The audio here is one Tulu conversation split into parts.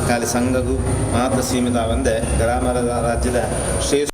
ಖಾಲಿ ಸಂಘಗೂ ಮಾತ್ರ ಸೀಮಿತ ಒಂದೇ ಗ್ರಾಮ ರಾಜ್ಯದ ಶ್ರೇಷ್ಠ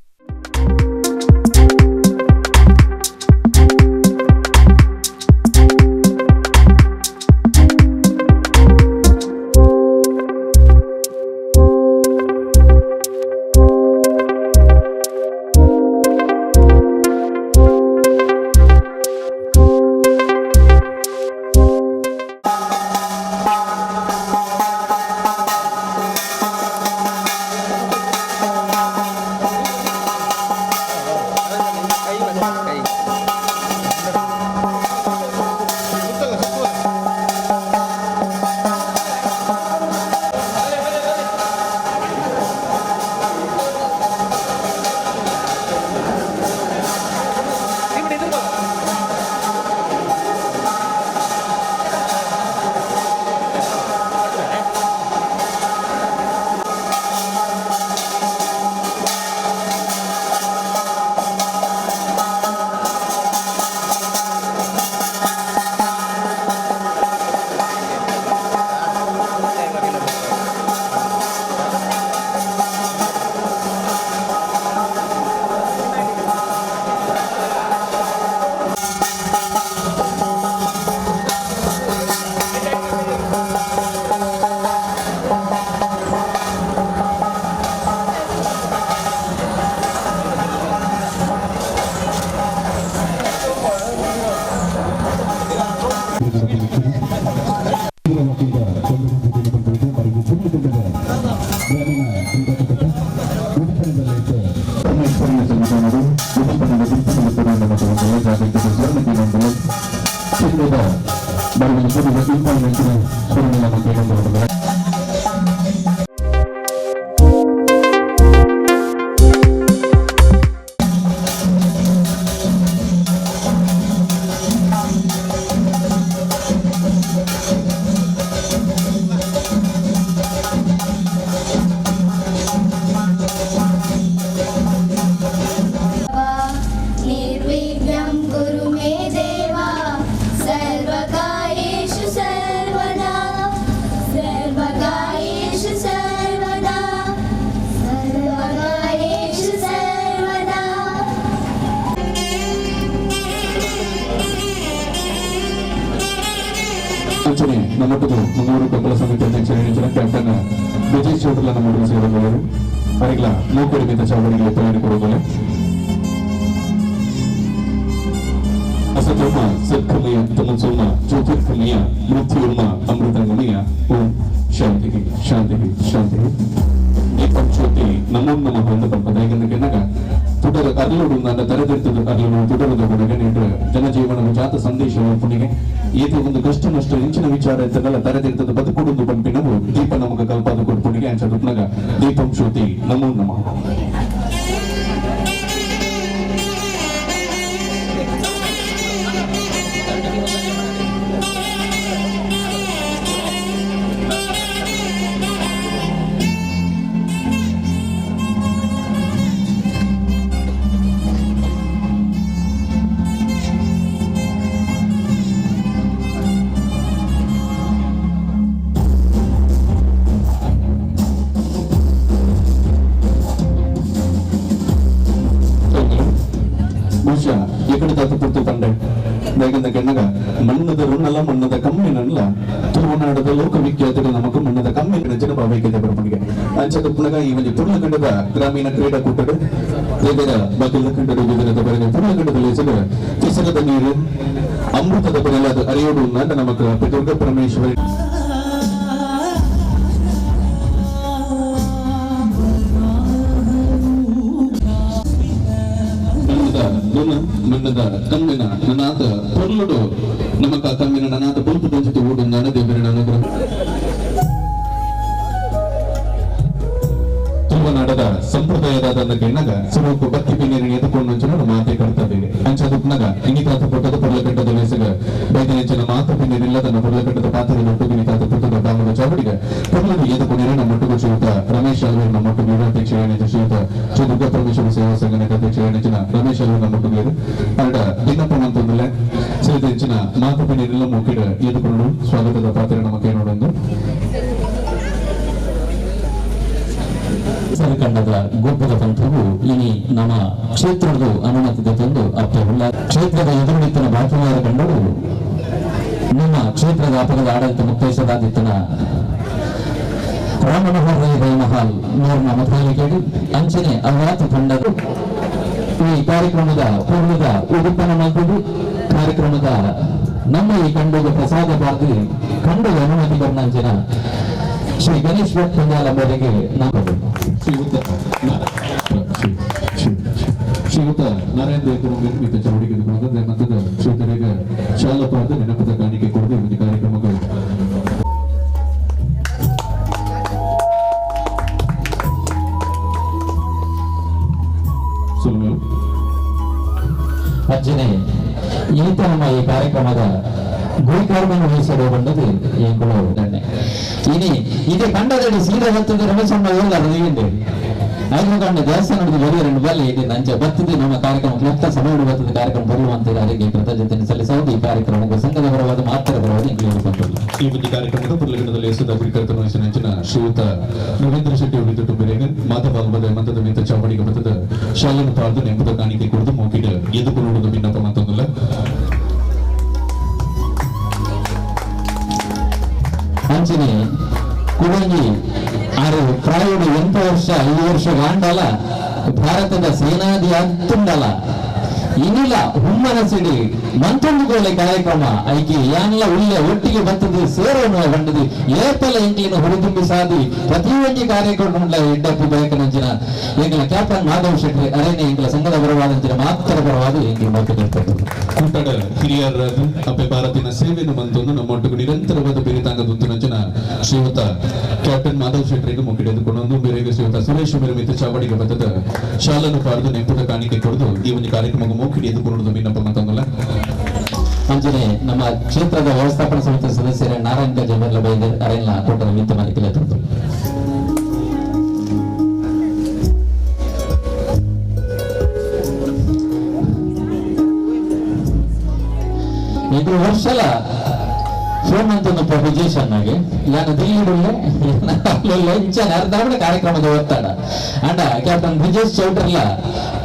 निर्विघ्नं कुरु मे देवा सर्वकार्येषु सर्वदा सर्वकार्येषु सर्वदा सर्वकार्येषु सर्वदा। ಅಂಚನೆ ನಮ್ಮೊಟ್ಟಿಗೆ ಮುನ್ನೂರು ಬೆಂಬಲ ಸಮಿತಿ ಅಧ್ಯಕ್ಷ ಕ್ಯಾಪ್ಟನ್ ವಿಜಯ್ ಚೌಧರ್ಲ ನಮ್ಮೊಟ್ಟಿಗೆ ಸೇರಿಕೊಳ್ಳಲು ಅರಿಗ್ಲ ಮೂಕುಡಿ ಮಿತ ಚೌಧರಿಗೆ ತಯಾರಿ ಕೊಡುತ್ತಲೆ. ಅಸತೋಮ ಸತ್ಕ್ರಮಯ ತಮಸೋಮ ಜ್ಯೋತಿರ್ಕ್ರಮಯ ಮೃತ್ಯುರ್ಮ ಅಮೃತಂಗಮಯ. ಓಂ ಶಾಂತಿ ಶಾಂತಿ ಶಾಂತಿ. ದೀಪಂ ಜ್ಯೋತಿ ನಮೋ ನಮಃ ಎಂದು ಪಂಪದ ತುಡರ ಅರ್ಲುಡು ನನ್ನ ತರೆದಿರ್ತದ ಅರ್ಲುಡು ತುಡರದ ಗುಣಗನೇಟು ಜನಜೀವನ ಜಾತ ಸಂದೇಶ ಪುಣಿಗೆ ಏತ ಒಂದು ಕಷ್ಟ ನಷ್ಟ ಇಂಚಿನ ವಿಚಾರ ಇತ್ತದಲ್ಲ ತರೆದಿರ್ತದ ಬದುಕುಡುಂದು ಪಂಪಿನವು ದೀಪ ನಮಗ ಕಲ್ಪಾದ ಕೊಡ್ಪುಣಿಗೆ ಅಂಚ ದುಪ್ನಗ ದೀಪಂ ಜ್ಯೋತಿ ನಮೋ ನಮಃ. ಬಹುಶಃ ಎಕಡೆ ತಾತ ಪುರ್ತು ಪಂಡೆ ಬೇಗಂದ ಕೆಣ್ಣಗ ಮಣ್ಣದ ಋಣಲ ಮಣ್ಣದ ಕಮ್ಮಿನಲ್ಲ ತುಳುನಾಡದ ಲೋಕ ವಿಖ್ಯಾತರು ನಮಕು ಮಣ್ಣದ ಕಮ್ಮಿನ ಜನ ಭಾವೈಕ್ಯತೆ ಬರಪಣಿಗೆ ಅಂಚದ ಪುನಗ ಈ ಒಂದು ಪುರ್ಲಗಂಡದ ಗ್ರಾಮೀಣ ಕ್ರೀಡಾಕೂಟಡು ದೇವರ ಬಗಿಲ ಕಂಡರು ವಿವಿಧ ಬರೆದ ಪುರ್ಲಗಂಡದ ಲೇಸಲು ಕೆಸರದ ನೀರು ಅಮೃತದ ಬರೆಯಲಾದ ಅರಿಯೋಡು ನಾಟ ನಮಕ ದುರ್ಗ ಪರಮೇಶ್ವರಿ ಮಣ್ಣದ ಋಣ ಮಣ್ಣದ ಕಮ್ಮಿನ ನನಾದ ಪೊರ್ಲುಡು ನಮಕ ಕಮ್ಮಿನ ನನಾದ ಬೊಲ್ಪು ದಂಚಿತು ಊಡು ನನ ದೇವರಿನ ಅನುಗ್ರಹ. ತುಳುನಾಡದ ಸಂಪ್ರದಾಯದಾದ ಕೆಣ್ಣಗ ಸುರುಕು ಬತ್ತಿ ಪಿನ್ನೇರಿನ ಎದುಕೊಂಡು ಮಾತೆ ಕರ್ತದೆ ಅಂಚ ದುಪ್ನಗ ಇನಿತಾತ ಪೊಟ್ಟದ ಪೊರ್ಲಕಟ್ಟದ ಲೇಸಗ ಬೈದಿನೆಂಚಿನ ಮಾತ ಪಿನ್ನೇರಿಲ್ಲದನ್ನ ಪೊರ್ಲಕಟ್ಟದ ಪಾತ್ರದ ಒಟ್ಟುಗು ಇನಿತಾತ ಪುಟ್ಟದ ಬಾಮದ ಚಾವಡಿಗ ಪೊರ್ಲನು ಎದುಕೊಂಡಿರ ನಮ್ಮ ಒಟ್ಟುಗು ಶ್ರೀಯುತ ರಮೇಶ್ ಅಲ್ವೇರ್ ನಮ್ಮ ಒಟ್ಟುಗು ಅಧ್ಯಕ್ಷ ಶ್ರೀಯುತ ಶ್ರೀ ದುರ್ಗಾ ಪರಮೇಶ್ವರ ಸೇವಾ ಸಂಘದ ಅಧ್ಯಕ್ಷ ರಮೇಶ್ ಅಲ್ವೇರ್ ನಮ್ಮ ಒಟ್ಟುಗು ಅರಡ ದಿನಪ್ಪ ಅಂತಂದ್ರೆ ಸೇರಿದ ಮಾತ ಪಿನ್ನೇರಿಲ್ಲ ಮೂಕಿಡ ಎದುಕೊಂಡು ಸ್ವಾಗತದ ಪಾತ್ರೆ ನಮ್ಮ ಕೈ ನೋಡೊಂದು. ಸರಿಕಂಡದ ಗೋಪುರ ಪಂಥವು ಇನಿ ನಮ್ಮ ಕ್ಷೇತ್ರದ ಅನುಮತಿ ತಂದು ಅಪ್ಪ ಕ್ಷೇತ್ರದ ಎದುರುನಿತ್ತನ ಬಾಕಿಮಾರ ಕಂಡರು ನಮ್ಮ ಕ್ಷೇತ್ರದ ಅಪರದ ಆಡಳಿತ ಮುಕ್ತೇಶ್ವರಾದಿತ್ತನ ರಾಮಮನೋಹರ್ ರಾಯ್ ಮಹಾಲ್ ನೂರ್ನ ಮತಗಳಿಕೆ ಅಂಚನೆ ಅವಾತು ತಂಡದ ಈ ಕಾರ್ಯಕ್ರಮದ ಪೂರ್ವದ ಉಡುಪನ ಮಲ್ಪದು ಕಾರ್ಯಕ್ರಮದ ನಮ್ಮ ಈ ಕಂಡುಗ ಪ್ರಸಾದ ಭಾರತಿ ಕಂಡುಗ ಅನುಮತಿ ಬಂದಂಚಿನ ಶ್ರೀ ಗಣೇಶ್ ಭಟ್ ಪಂಜಾಲಂಬರಿಗೆ ನಾವು ಶ್ರೀಯುತ ನಾರಾಯಣ ದೇವರ ಮಿತ್ತ ಚೌಡಿಗೆ ಮತ್ತದ ಶ್ರೀತರಿಗೆ ಶಾಲಪಾದ ನೆನಪದ ಕಾಣಿಕೆ ಕೊಡದೆ ಈ ಕಾರ್ಯಕ್ರಮಗಳು ಅರ್ಜನೆ ಈತ ನಮ್ಮ ಈ ಕಾರ್ಯಕ್ರಮದ ಗುರಿಕಾರ್ಮನ್ನು ವಹಿಸಲು ಬಂದದ್ದು ಎಂಗಳು ದಂಡೆ ಇನಿ ಇದೇ ಕಂಡದಡಿ ಸೀರೆ ಹೊತ್ತದ ರಮೇಶಣ್ಣ ಹೋಗಲ್ಲ ಅದು ಐದು ಕಂಡ ದೇವಸ್ಥಾನದ ಬರಿಯ రెండు ಬಲ್ಲಿ ಇದೆ ನಂಚೆ ಬರ್ತದೆ ನಮ್ಮ ಕಾರ್ಯಕ್ರಮ ಕ್ಲುಪ್ತ ಸಮಯ ಬರ್ತದೆ ಕಾರ್ಯಕ್ರಮ ಬರುವಂತ ಅದಕ್ಕೆ ಕೃತಜ್ಞತೆಯನ್ನು ಸಲ್ಲಿಸುವುದು ಈ ಕಾರ್ಯಕ್ರಮಕ್ಕೆ ಸಂಘದ ಪರವಾದ ಮಾತ್ರ ಪರವಾದ ಇಂಗ್ಲಿಷ್ ಬಂದಿಲ್ಲ. ಈ ಒಂದು ಕಾರ್ಯಕ್ರಮದ ಪುರ್ಲಗಡದಲ್ಲಿ ಎಸೆದ ಗುರಿಕರ್ತನ ವಹಿಸಿನ ಶ್ರೀಯುತ ರವೀಂದ್ರ ಶೆಟ್ಟಿ ಅವರಿದ್ದು ಬೇರೆ ಮಾಧವಾಲ್ಬದ ಮಂತದ ಮಿತ್ತ ಚಾವಡಿಗೆ ಬರ್ತದ ಶಾಲೆಯನ್ನು ಪಾರ್ದು ನೆಂಪದ ಕಾಣಿಕೆ ಕೊಡದು ಮೋಕಿಡ ಎದುಕೊಳ್ಳುವುದು ಭಿನ್ನಪ ಮತ್ತೊಂದಲ್ಲ. ಅಂಚನೆ ಕುಡಂಗಿ ಆರು ಪ್ರಾಯೋಡು 8 ವರ್ಷ 5 ವರ್ಷ ಗಾಂಡಲ ಭಾರತದ ಸೇನಾದಿ ಅತ್ತುಂಡಲ ಇನ್ನಿಲ್ಲ ಹುಮ್ಮನ ಸಿಡಿ ಮಂತೊಂದು ಗೋಳೆ ಕಾರ್ಯಕ್ರಮ ಐಕಿ ಯಾನೆಲ್ಲ ಉಳ್ಳೆ ಒಟ್ಟಿಗೆ ಬರ್ತದೆ ಸೇರೋನು ಬಂಡದು ಏಪಲ ಎಂಕ್ಲಿನ ಹುರಿದುಂಬಿ ಸಾದಿ ಪ್ರತಿಯೊಂದು ಕಾರ್ಯಕ್ರಮ ಎಡ್ಡಪ್ಪು ಬಯಕನಂಚಿನ ಎಂಗಳ ಕ್ಯಾಪ್ಟನ್ ಮಾಧವ್ ಶೆಟ್ಟಿ ಅರೇನೆ ಎಂಗಳ ಸಂಘದ ಪರವಾದಂಚಿನ ಮಾತ್ರ ಪರವಾದ ಎಂಗಳ ಮಾತು ಕೂಟದ ಹಿರಿಯರಾದ ಅಪ್ಪೆ ಭಾರತಿನ ಸೇವೆಯನ್ನು ಮಂತೊಂದು ನಮ್ಮೊಟ್ಟಿಗೆ ನಿರಂತರವಾದ ಬೇರೆ ಶ್ರೀಯುತ ಕ್ಯಾಪ್ಟನ್ ಮಾಧವ್ ಶೆಟ್ಟರಿಗೆ ಮುಗಿಡೆದುಕೊಂಡು ಬೇರೆ ಶ್ರೀಯುತ ಸುರೇಶ್ ಮೇರೆ ಮಿತ್ತ ಚಾವಡಿಗೆ ಬತ್ತದ ಶಾಲನ್ನು ಪಾರ್ದು ನೆಂಪುದ ಕಾಣಿಕೆ ಕೊಡದು ಈ ಒಂದು ಕಾರ್ಯಕ್ರಮಕ್ಕೆ ಮೂಕಿಡಿಯೆದುಕೊಂಡು ಭಿನ್ನಪ್ಪ ಮತ್ತೊಂದಲ್ಲ. ಅಂಜನೆ ನಮ್ಮ ಕ್ಷೇತ್ರದ ವ್ಯವಸ್ಥಾಪನಾ ಸಮಿತಿ ಸದಸ್ಯರ ನಾರಾಯಣ ಜಮರ್ಲ ಬೈದರ್ ಅರೆಲ್ಲ ಕೂಟದ ಮಿತ್ತ ಮಾಲಿಕೆ ತಂದು ಇದು ವರ್ಷಲ ಫೋನ್ ಅಂತ ವಿಜೇಶ್ ಅನ್ನಾಗೆ ನಾನು ದಿಲ್ಲಿಡುಳ್ಳೆ ಇಂಚನೆ ಅರ್ಧ ಕಾರ್ಯಕ್ರಮದ ಒತ್ತಡ ಅಂಡ ಕ್ಯಾಪ್ಟನ್ ಬ್ರಿಜೇಶ್ ಚೌಟ್ರಲ್ಲ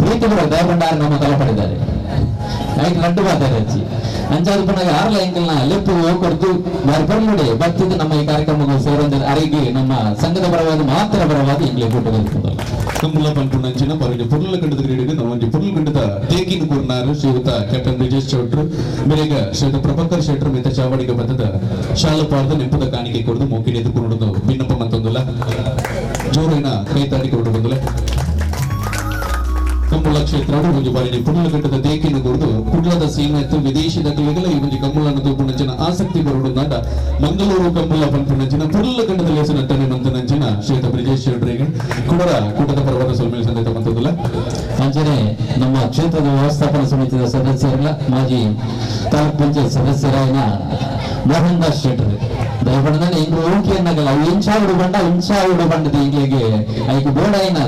ಪ್ರೀತಿಪುರ ದಯಭಂಡಾರ ನಮ್ಮ ತಲಪಡಿದ್ದಾರೆ ಐಕ್ ಲಡ್ಡು ಬಾತಾರೆ ಹಚ್ಚಿ ಅಂಚಾದ ಪುನಗ ಆರ್ಲ ಎಂಕಲ್ನ ಲೆಪ್ಪು ಕೊಡ್ತು ಬಾರಿ ಬರ್ಲುಡೆ ಬತ್ತಿದ್ದು ನಮ್ಮ ಈ ಕಾರ್ಯಕ್ರಮಕ್ಕೆ ಸೇರೊಂದು ಅರಿಗೆ ನಮ್ಮ ಸಂಘದ ಪರವಾದ ಮಾತ್ರ ಪರವಾದ ಇಂಗ್ಲಿಷ್ ಕೂಟದಲ್ಲಿ ಕಂಬುಲ ಪನ್ಪುನಂಚಿನ ಪರವಿನ ಪುರ್ಲ ಕಂಡದ ಕ್ರೀಡೆಗೆ ನಮ್ಮೊಂಜಿ ಪುರ್ಲ ಕಂಡದ ತೇಕಿನ ಕೂರ್ನಾರು ಶ್ರೀಯುತ ಕ್ಯಾಪ್ಟನ್ ಬ್ರಿಜೇಶ್ ಚೌಟ್ರು ಮೇರೆಗ ಶ್ರೀಯುತ ಪ್ರಭಾಕರ್ ಶೆಟ್ರು ಮಿತ್ತ ಚಾವಡಿಗೆ ಬತ್ತದ ಶಾಲಪಾರ್ದ ನೆಂಪುದ ಕಾಣಿಕೆ ಕೊಡದು ಮೋಕಿಡಿಯದು ಕೊಡುದು ಭಿನ್ನಪ್ಪ ಮತ್ತೊಂದುಲ್ಲ ಜೋರಿನ ಕೈತಾಡಿ ಕೊಡು ಬಂದುಲೆ ಕಂಬುಲ ಕ್ಷೇತ್ರ ಒಂಜಿ ಬಾರಿ ಪುರ್ಲ ಕಟ್ಟದ ದೇಕಿನ ಕೊಡುದು ಕುಡ್ಲದ ಸೀಮೆ ಇತ್ತು ವಿದೇಶದ ಕಲಿಗಳ ಈ ಒಂಜಿ ಕಂಬುಲನ್ನು ತೂಪುನಂಚಿನ ಆಸಕ್ತಿ ಬರುಡು ಮಂಗಳೂರು ಕಂಬುಲ ಪನ್ಪುನಂಚಿನ ಪುರ್ಲ ಕಂಡದ ಲೇಸು ನಟ್ಟನೆ ಮಂತನಂಚಿನ ಶ್ರೀಯುತ ಬ್ರಿಜೇಶ್ ಶೆಟ್ರಿಗೆ ಕುಡರ ಕೂಟದ ಪರವಾದ ಸೊಲ್ಮೇಲೆ ಸಂದೇಶ ಮಂತದಲ್ಲ. ಅಂಚನೆ ನಮ್ಮ ಕ್ಷೇತ್ರದ ವ್ಯವಸ್ಥಾಪನಾ ಸಮಿತಿಯ ಸದಸ್ಯರಲ್ಲ ಮಾಜಿ ತಾಲೂಕ್ ಪಂಚಾಯತ್ ಸದಸ್ಯರಾಯನ ಮೋಹನ್ ದಾಸ್ ಶೆಟ್ಟರ್ ದಯಪಡದಾನೆ ಇಂಗ್ಲು ಓಕೆ ಅನ್ನಗಲ್ಲ ಅವು ಇಂಚಾವುಡು ಬಂಡ ಇಂಚಾವುಡು ಬಂಡದ ಇಂಗ್ಲಿಗೆ ಐಕ್ ಬೋಡಾಯಿನ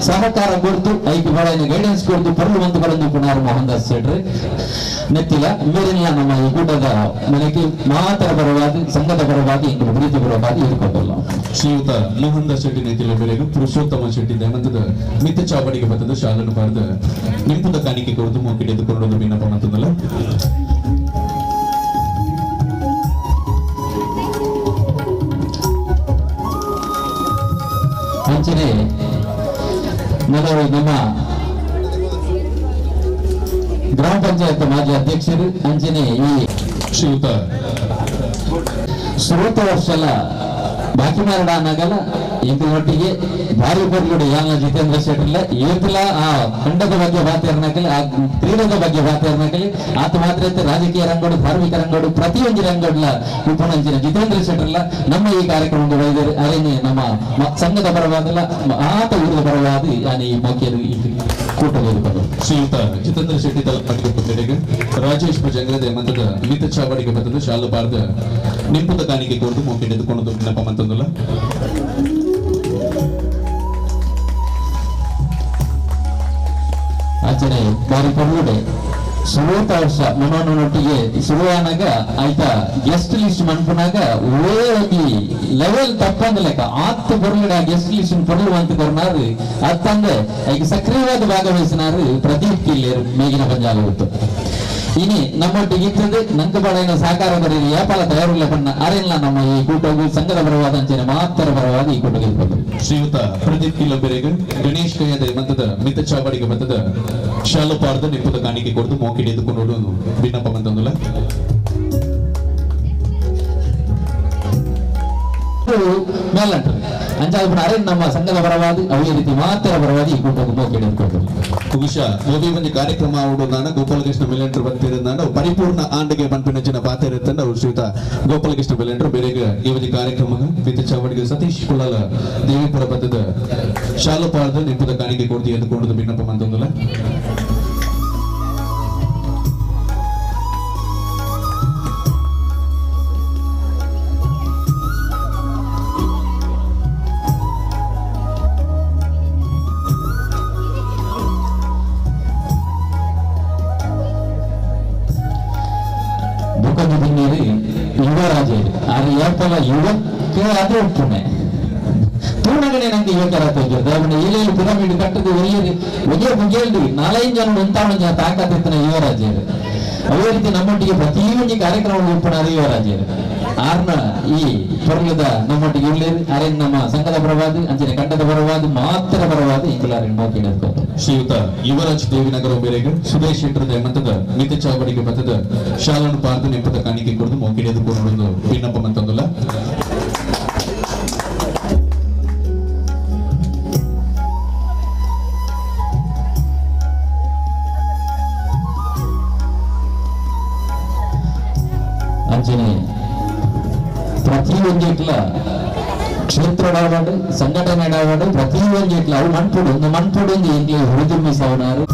ಸಹಕಾರ ಕೊಡ್ತು ಐಕ್ ಬೋಡಾಯಿನ ಗೈಡೆನ್ಸ್ ಕೊಡ್ತು ಪರ್ಲು ಬಂದು ಬರಂದು ಪುನಾರ್ ಮೋಹನ್ ದಾಸ್ ಶೆಟ್ಟರ್ ನೆತ್ತಿಲ ಮೇರಿನ ನಮ್ಮ ಈ ಕೂಟದ ಮನೆಗೆ ಮಾತರ ಪರವಾಗಿ ಸಂಘದ ಪರವಾಗಿ ಇಂಗ್ಲು ಪ್ರೀತಿ ಪರವಾಗಿ ಎದುರ್ಕೊಂಡಲ್ಲ. ಶ್ರೀಯುತ ಮೋಹನ್ ದಾಸ್ ಶೆಟ್ಟಿ ನೆತ್ತಿಲ ಮೇರೆಗೆ ಪುರುಷೋತ್ತಮ ಶೆಟ್ಟಿ ದಯಮಂತದ ಮಿತ್ತ ಚಾವಡಿಗೆ ಬತ್ತದ ಶಾಲನ್ನು ಬಾರದ ನಿಂಪುದ ಕಾಣಿಕೆ ಕೊಡದು ಮೋಕಿಡಿ ಎದುಕೊಂಡು ಭಿನ್ನಪ್ಪ ಮಂತದಲ್ಲ. ಅಂಚನೆ ಮೊದಲು ನಮ್ಮ ಗ್ರಾಮ ಪಂಚಾಯತ್ ಮಾಜಿ ಅಧ್ಯಕ್ಷರು ಅಂಚನೆ ಈ ಶ್ರೀಯುತ ಸುರೂತ ವರ್ಷಲ ಬಾಕಿ ಮಾರಡ ಅನ್ನಗಲ್ಲ ಒಟ್ಟಿಗೆ ಭಾರಿ ಬರ್ಲುಡು ಯಾನ ಜಿತೇಂದ್ರ ಶೆಟ್ಟರ್ಲ ಏತಲ ಆ ಖಂಡದ ಬಗ್ಗೆ ಬಾತೇರ್ನಾಕಲಿ ಆ ಕ್ರೀಡೆದ ಬಗ್ಗೆ ಬಾತೇರ್ನಾಕಲಿ ಆತ ಮಾತ್ರ ರಾಜಕೀಯ ರಂಗೋಡು ಧಾರ್ಮಿಕ ರಂಗೋಡು ಪ್ರತಿಯೊಂದು ರಂಗೋಡ್ಲ ಉಪನಂಚಿನ ಜಿತೇಂದ್ರ ಶೆಟ್ಟರ್ಲ ನಮ್ಮ ಈ ಕಾರ್ಯಕ್ರಮದ ವೈದ್ಯರು ಅರೇನೆ ನಮ್ಮ ಸಂಘದ ಪರವಾದಲ್ಲ ಆತ ಊರದ ಪರವಾದ ಯಾನ ಈ ಮೋಕಿಯರು ಈ ಕೂಟದಲ್ಲಿ ಬಂದರು. ಶ್ರೀಯುತ ಜಿತೇಂದ್ರ ಶೆಟ್ಟಿ ತಲಪಾಟಿಗೆ ರಾಜೇಶ್ ಭಜಂಗ್ರ ದೇಮಂತದ ಮಿತ ಚಾವಡಿಗೆ ಬಂದದ್ದು ಶಾಲು ಬಾರದ ನಿಂಪುದ ಕಾಣಿಕೆ ಕೊಡದು ಮೋಕೆ ಎದುಕೊಂಡು ನೆನಪ ಮಂತಂದಲ್ಲ. ಆಚರಣೆ ಬಾರಿ ಪರ್ಲುಡೆ ಸುರುತ ವರ್ಷ ಮನೋನೊಟ್ಟಿಗೆ ಶುರುವಾನಾಗ ಆಯ್ತಾ ಗೆಸ್ಟ್ ಲಿಸ್ಟ್ ಮನ್ಪುನಾಗ ಒಂಜಿ ಲೆವೆಲ್ ತಪ್ಪಂದ ಲೆಕ್ಕ ಆತ್ ಬೊರ್ಲುಡ ಗೆಸ್ಟ್ ಲಿಸ್ಟ್ ಪೊರ್ಲು ಅಂತ ಕೊರ್ನಾರು ಅತ್ತಂದೆ ಐಕ್ ಸಕ್ರಿಯವಾದ ಭಾಗವಹಿಸಿನಾರು ಪ್ರದೀಪ್ ಕಿಲ್ಲೇರು ಮೇಗಿನ ಪಂಜಾಲ ಗೊತ್ತು. ಇನಿ ನಮ್ಮೊಟ್ಟಿಗೆ ಇತ್ತದು ನಂಕ ಬಡೈನ ಸಹಕಾರ ಬರೀರಿ ಯಾಪಾಲ ತಯಾರುಲ್ಲ ಪಣ್ಣ ಅರೆಲ್ಲ ನಮ್ಮ ಈ ಕೂಟವು ಸಂಘದ ಪರವಾದ ಅಂಚನೆ ಮಾತ್ರ ಪರವಾದ ಈ ಕೂಟಕ್ಕೆ ಇರ್ಬೋದು. ಶ್ರೀಯುತ ಪ್ರದೀಪ್ ಕಿಲ್ಲಂಬೆರೆಗೆ ಗಣೇಶ್ ಕೈಯದ ಮತದ ಮಿತ ಚಾವಡಿಗೆ ಮತದ ಶಾಲುಪಾರ್ದ ನಿಪ್ಪದ ಕಾಣಿಕೆ ಕೊಡ್ದು ಮೋಕಿಡಿ ಎದ್ದುಕೊಂಡು ಭಿನ್ನಪ್ಪ ಬಂತಂದುಲ್ಲ ಮೇಲಂಟು ಅಂಚಾದ ಅರೆ ನಮ್ಮ ಸಂಘದ ಪರವಾದ ಅವೇ ರೀತಿ ಮಾತ್ರ ಪರವಾದ ಈ ಕೂಟಕ್ಕೆ ಮೋಕಿಡಿ ಎದ್ದುಕೊಂಡು ಕುಗುಶ ಮೋದಿ ಒಂದು ಕಾರ್ಯಕ್ರಮ ಆಡುದಾನ ಗೋಪಾಲಕೃಷ್ಣ ಮೆಲೆಂಟ್ರು ಬಂತಿರುದಾನ ಪರಿಪೂರ್ಣ ಆಂಡಿಗೆ ಪನ್ಪಿನಂಚಿನ ಪಾತ್ರ ಇರ್ತಂಡ ಅವರು ಶ್ರೀಯುತ ಗೋಪಾಲಕೃಷ್ಣ ಮೆಲೆಂಟ್ರು ಬೇರೆ ಈ ಒಂದು ಕಾರ್ಯಕ್ರಮ ಮಿತ ಚಾವಡಿಗೆ ಸತೀಶ್ ಕುಲಾಲ ದೇವಿಪುರ ಬದ್ಧದ ಶಾಲುಪಾರ್ದ ನಿಪ್ಪದ ಕಾಣಿಕೆ ಕೊಡ್ತಿ ಎದ್ದುಕೊಂಡು ಭಿನ್ನಪ್ಪ ಬಂತಂದುಲ್ಲ. ಯುವರಾಜ ಆದ್ರೆ ಏಪಲ ಯುವಕ ಆದ್ರೆ ಉಪ್ಪುನೆ ತೂಣಗಣೆ ನಂಗೆ ಯುವಕರ ತೋಜಿರ್ದು ಏಲೇಳು ಪಿರಮಿಡ್ ಕಟ್ಟದು ಒಳ್ಳೆ ಒಗೆ ಮುಗಿಯಲ್ದು ನಾಲೈದು ಜನ ಒಂತಾವಣ ಜನ ತಾಕತ್ತಿತ್ತನ ಯುವರಾಜರು. ಅದೇ ರೀತಿ ನಮ್ಮೊಟ್ಟಿಗೆ ಪ್ರತಿಯೊಂದು ಕಾರ್ಯಕ್ರಮ ಉಪ್ಪುನಾರು ಯುವರಾಜರು ಆರ್ನ ಈ ಪೊರ್ಲದ ನಮ್ಮೊಟ್ಟಿಗೆ ಉಳ್ಳೇರು ಅರೆ ನಮ್ಮ ಸಂಘದ ಪರವಾದ ಅಂಚನೆ ಕಂಡದ ಪರವಾದ ಮಾತ್ರ ಪರವಾದ ಇಂಗುಲಾರಿ ಮೋಕಿ ಹಿಡಿದುಕೊಂಡು ಶ್ರೀಯುತ ಯುವರಾಜ್ ದೇವಿನಗರ ಬೇರೆಗೆ ಸುದೇಶ್ ಶೆಟ್ಟರ್ ಮತದ ಮಿತ ಚಾವಡಿಗೆ ಮತದ ಶಾಲನ್ನು ಪಾರ್ದು ನೆಂಪದ ಕಾಣಿಕೆ ಕೊಡದು ಮೋಕಿ ಹಿಡಿದುಕೊಂಡು ಭಿನ್ನಪ್ಪ ಮಂತಂದುಲ್ಲ. ಅಂಚನೆ ಪ್ರತಿಯೊಂದಿಟ್ಲ ಕ್ಷೇತ್ರ ಸಂಘಟನೆ ಪ್ರತಿಯೊಂದಿಟ್ಲ ಅವು ಮನ್ಪುಡು ಒಂದು ಮನ್ಪುಡು ಒಂದು ಎಂಗ್ಲಿ ಹುರಿದುಂಬಿಸವನಾರು.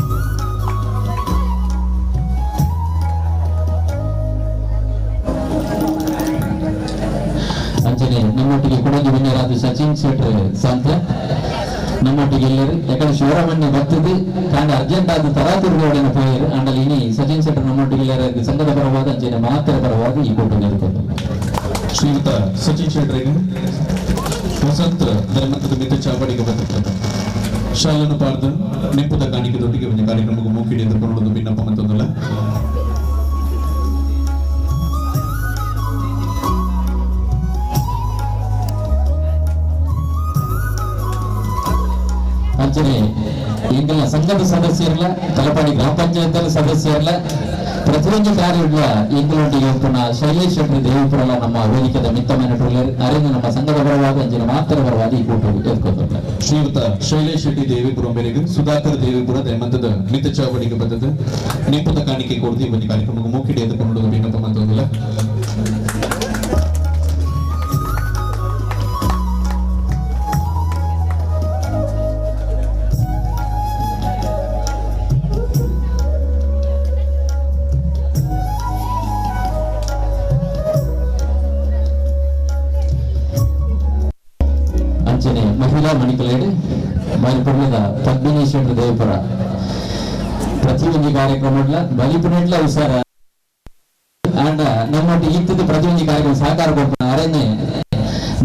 ಅಂಚನೆ ನಮ್ಮೊಟ್ಟಿಗೆ ಕೊಡಗು ವಿನ್ಯರಾದ ಸಚಿನ್ ಶೆಟ್ಟರ್ ಸಾಂತ್ಯ ನಮ್ಮೊಟ್ಟಿಗೆ ಎಲ್ಲರೂ ಯಾಕಂದ್ರೆ ಶಿವರಾಮಣ್ಯ ಬರ್ತದೆ ಕಾಂಡ ಅರ್ಜೆಂಟ್ ಆದ ತರಾತುರ್ಗೋಡನ ಪೋಯರು ಅಂಡಲ್ಲಿ ಇನಿ ಸಚಿನ್ ಶೆಟ್ಟರ್ ನಮ್ಮೊಟ್ಟಿಗೆ ಎಲ್ಲರ ಸಂಘದ ಪರವಾದ ಅಂಚನೆ ಮಾತ್ರ ಪರವಾದ ಈ ಕೂಟ ಇರ್ತದೆ. ಶ್ರೀಯುತ ಸಚಿನ್ ಶೆಟ್ಟರಿಗೆ ವಸಂತ ಧರ್ಮದ ಮಿತ ಚಾವಡಿಗೆ ಬಂದಿರ್ತಾರೆ ಶಾಲನ್ನು ಪಾರ್ದ ನೆಂಪುದ ಕಾಣಿಕೆ ದೊಡ್ಡಿಗೆ ಒಂದು ಕಾರ್ಯಕ್ರಮಕ್ಕೆ ಮೂಕಿಡಿ ಎದುರ್ಕೊಂಡು ಭಿನ್ನಪ್ಪ ಮತ್ತೊಂದಲ್ಲ. ಅಂಚನೆ ಎಂಗಲ ಸಂಘದ ಸದಸ್ಯರಲ್ಲ ತಲಪಾಡಿ ಗ್ರಾಮ ಪಂಚಾಯತ್ ಸದಸ್ಯರಲ್ಲ ಪ್ರತಿಯೊಂದು ಕಾರ್ಯ ಎಂಗಳೊಟ್ಟಿಗೆ ಪುನಃ ಶೈಲೇಶ್ ಶೆಟ್ಟಿ ದೇವಿಪುರಲ ನಮ್ಮ ವೇದಿಕೆದ ಮಿತ್ತ ಮನೆಟುಳ್ಳೇರು ಅರೇನು ನಮ್ಮ ಸಂಘದ ಪರವಾದ ಅಂಚಿನ ಮಾತ್ರ ಪರವಾದ ಈ ಕೂಟ ಎದ್ಕೊತಾರೆ. ಶ್ರೀಯುತ ಶೈಲೇಶ್ ಶೆಟ್ಟಿ ದೇವಿಪುರ ಮೇರೆಗೆ ಸುಧಾಕರ್ ದೇವಿಪುರ ದಯಮಂತದ ಮಿತ ಚಾವಡಿಗೆ ಬಂದದ್ದು ನೆಂಪದ ಕಾಣಿಕೆ ಕೊಡ್ದು ಈ ಕಾರ್ಯಕ್ರಮಕ್ಕೆ ಮೂಕಿಡಿ ಎದ್ದುಕೊಂಡು ಭಿನ್ನಪ್ಪ ಮಂತಂದುಲ್ಲ. ಅಂಚನೆ ಮಹಿಳಾ ಮಣಿಕಲೇಡು ಮರಿಪುರ್ಲದ ಪದ್ಮಿನಿ ಶೆಟ್ಟರ್ ದೇವಪುರ ಪ್ರತಿಯೊಂದು ಕಾರ್ಯಕ್ರಮ ಬಲಿಪುನೆಟ್ಲ ಹುಷಾರ ಅಂಡ ನಮ್ಮೊಟ್ಟಿಗೆ ಇತ್ತದ ಪ್ರತಿಯೊಂದು ಕಾರ್ಯಕ್ರಮ ಸಹಕಾರ ಕೊಡ್ತಾನೆ ಅರೇನೆ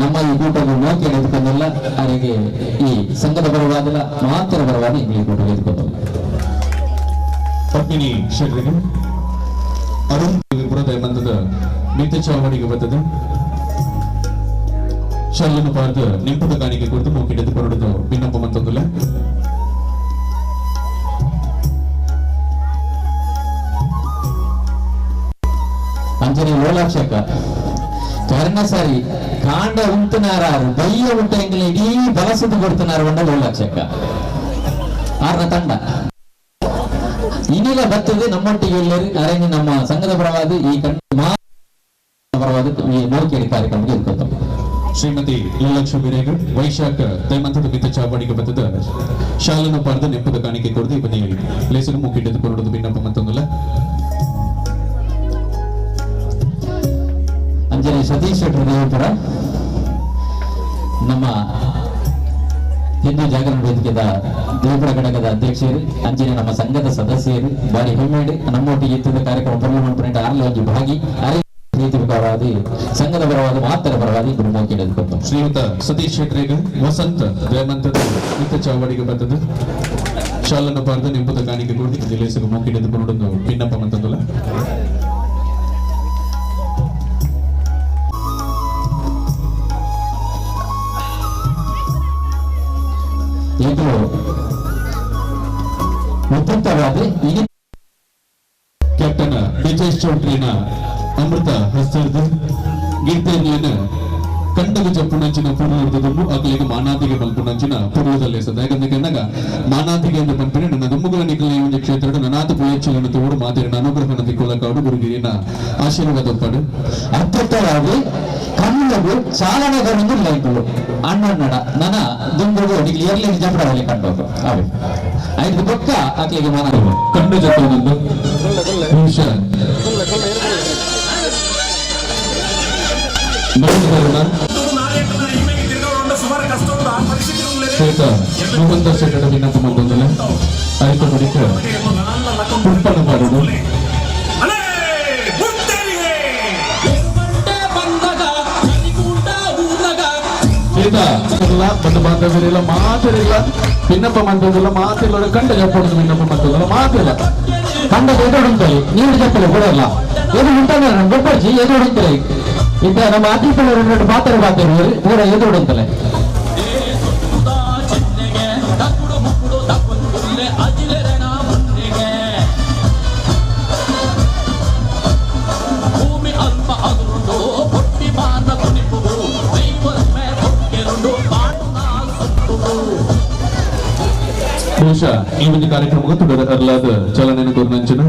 ನಮ್ಮ ಈ ಕೂಟವು ನೋಕಿ ಎದುಕೊಂಡಲ್ಲ ಅವರಿಗೆ ಈ ಸಂಘದ ಪರವಾದಲ್ಲ ಮಾತ್ರ ಪರವಾದ ಇಂಗ್ಲಿಷ್ ಕೂಟ ಎದುಕೊಂಡಲ್ಲ. ಪದ್ಮಿನಿ ಶೆಟ್ಟರಿಗೆ ಅರುಣ್ ದೇವಿಪುರ ದಯಮಂತದ ಮಿತ ಚಾವಡಿಗೆ ಬರ್ತದೆ ಶಾಲನ್ನು ಪಾರ್ದ ನೆಂಪದ ಕಾಣಿಕೆ ಕೊಡ್ದು ಮೂಕಿಡೆದು ಕೊರಡುದು ಭಿನ್ನಪ್ಪ ಮಂತಂದುಲ್ಲ. ಅಂಚನೆ ಲೋಲಾಕ್ಷಕ ಕರ್ಣಸರಿ ಕಾಂಡ ಉಂಟುನಾರಾರು ಬಯ್ಯ ಉಂಟ ಎಂಗಲ ಇಡೀ ಬಲಸದು ಕೊಡ್ತನಾರು ಒಂಡ ಲೋಲಾಕ್ಷಕ ಆರ್ನ ತಂಡ ಇನಿಲ ಬರ್ತದೆ ನಮ್ಮೊಟ್ಟಿಗೆ ಎಲ್ಲರೂ ಅರೇನೆ ನಮ್ಮ ಸಂಘದ ಪರವಾದ ಈ ಕಂಡ ಪರವಾದ ಈ ಮೋಕಿಡಿ ಕಾರ್ಯಕ್ರಮಕ್ಕೆ ಇರ್ಕೊತಾರೆ. ಶ್ರೀಮತಿ ಲಲಕ್ಷ್ಮಿ ಬಿರೇಗರ್ ವೈಶಾಖ ದಯಮಂತದ ಮಿತ ಚಾವಡಿಗೆ ಬತ್ತದ ಶಾಲನ್ನು ಪಾರ್ದ ನೆಂಪದ ಕಾಣಿಕೆ ಕೊಡದು ಈ ಬದಿ ಲೇಸರು ಮೂಕಿಟ್ಟೆದು ಕೊರಡುದು ಭಿನ್ನಪ್ಪ ಮತ್ತೊಂದಲ್ಲ. ಅಂಜಲಿ ಸತೀಶ್ ಶೆಟ್ಟರ್ ದೇವಪುರ ನಮ್ಮ ಹಿಂದೂ ಜಾಗರಣ ವೇದಿಕೆದ ದೇವಪುರ ಘಟಕದ ಅಧ್ಯಕ್ಷರು ಅಂಚಿನ ನಮ್ಮ ಸಂಘದ ಸದಸ್ಯರು ಬಾರಿ ಹೆಮ್ಮೆಡು ನಮ್ಮೊಟ್ಟಿಗೆ ಇತ್ತಿದ ಕಾರ್ಯಕ್ರಮ ಪೊರ್ಲು ಮಲ್ಪುನೆಟ್ ಆರ್ಲ ಒಂಜಿ ಭಾಗಿ ಅರೆ ಪ್ರೀತಿ ಪರವಾದಿ ಸಂಘದ ಪರವಾದ ಮಾತರ ಪರವಾದಿ ಗುರುಮೋಕಿ ಹಿಡಿದುಕೊಂಡು ಶ್ರೀಯುತ ಸತೀಶ್ ಶೆಟ್ರೇಗ ವಸಂತ ದಯಾನಂದದ ನಿತ್ಯ ಚಾವಡಿಗೆ ಬಂದದ್ದು ಶಾಲನ್ನು ಪಾರ್ದ ನಿಂಪುದ ಕಾಣಿಕೆ ಕೊಡಿ ಜಿಲ್ಲೆಸಗ ಮೋಕಿ ಹಿಡಿದುಕೊಂಡು ಪಿನ್ನಪ್ಪ ಮಂತಂದುಲ. ಇದು ವಿದ್ಯುಕ್ತವಾದ ಕ್ಯಾಪ್ಟನ್ ವಿಜಯ್ ಚೌಟ್ರಿನ ಅಮೃತ ಹಸ್ತರ್ದು ಗೀತೆಯನ್ನು ಕಂಡಗ ಜಪ್ಪುನಂಚಿನ ಪೂರ್ವರ್ಧದುಂಬು ಅಗಲಿಗೆ ಮಾನಾದಿಗೆ ಮಲ್ಪುನಂಚಿನ ಪೂರ್ವದಲ್ಲೇ ಸದ ಯಾಕಂದ್ರೆ ಕನ್ನಗ ಮಾನಾದಿಗೆ ಎಂದು ಪಂಪಿನ ನನ್ನ ದುಮ್ಮುಗಳ ನಿಖಲ ಒಂದು ಕ್ಷೇತ್ರದ ನನಾಥ ಪುಯಚ್ಚಲನ್ನು ತೋಡು ಮಾತಿರಿನ ಅನುಗ್ರಹನ ದಿಕ್ಕೊಳಕಾಡು ಗುರುಗಿರಿನ ಆಶೀರ್ವಾದ ಒಪ್ಪಾಡು. ಅತ್ಯುತ್ತವಾಗಿ ಕಣ್ಣು ಚಾಲನೆಗೊಂದು ಲೈಕ್ಗಳು ಅಣ್ಣಣ್ಣಡ ನನ್ನ ದುಂಬುಗು ನಿಕ್ಲಿ ಎರ್ಲಿ ಜಂಪಡದಲ್ಲಿ ಕಂಡೋದು ಅವೆ ಐದು ಪಕ್ಕ ಆಕೆಗೆ ಮಾನ ಕಂಡು ಜೊತೆ ಒಂದು ನಿಮಿಷ ಶ್ವೇತ ಮೋಹನ್ ಶೆಟ್ಟಡ ವಿನ್ನಪ ಮಂದೊಂದಲೆ ಆಯ್ತು ಬಳಿಕ ಪುಟ್ಟಣ ಪಾಡುದು. ಬಂಧು ಬಾಂಧವರಿಲ್ಲ ಮಾತಿರಿಲ್ಲ ಭಿನ್ನಪ್ಪ ಮಂತದಲ್ಲ ಮಾತಿಲ್ಲ ಕಂಡ ಜಪ್ಪೊಡದು ಭಿನ್ನಪ್ಪ ಮಂತದಲ್ಲ ಮಾತಿಲ್ಲ ಕಂಡ ಎದುರುಂತಲೆ ನೀರು ಜಪ್ಪಲೆ ಕೊಡಲ್ಲ ಎದು ಉಂಟಲ್ಲ ಗೊಬ್ಬರ್ಜಿ ಎದುರುಂತಲೆ ಇದ್ದ ನಮ್ಮ ಅತಿಥಿಗಳು ಎರಡು ಪಾತ್ರ ಪಾತ್ರ ಪೂರ ಎದುರುಂತಲೆ. ಬಹುಶಃ ಈ ಒಂದು ಕಾರ್ಯಕ್ರಮಕ್ಕೆ ತುಡರ ಅರ್ಲಾದ ಚಾಲನೆಯನ್ನು ಕೋರಿನಂಚಿನ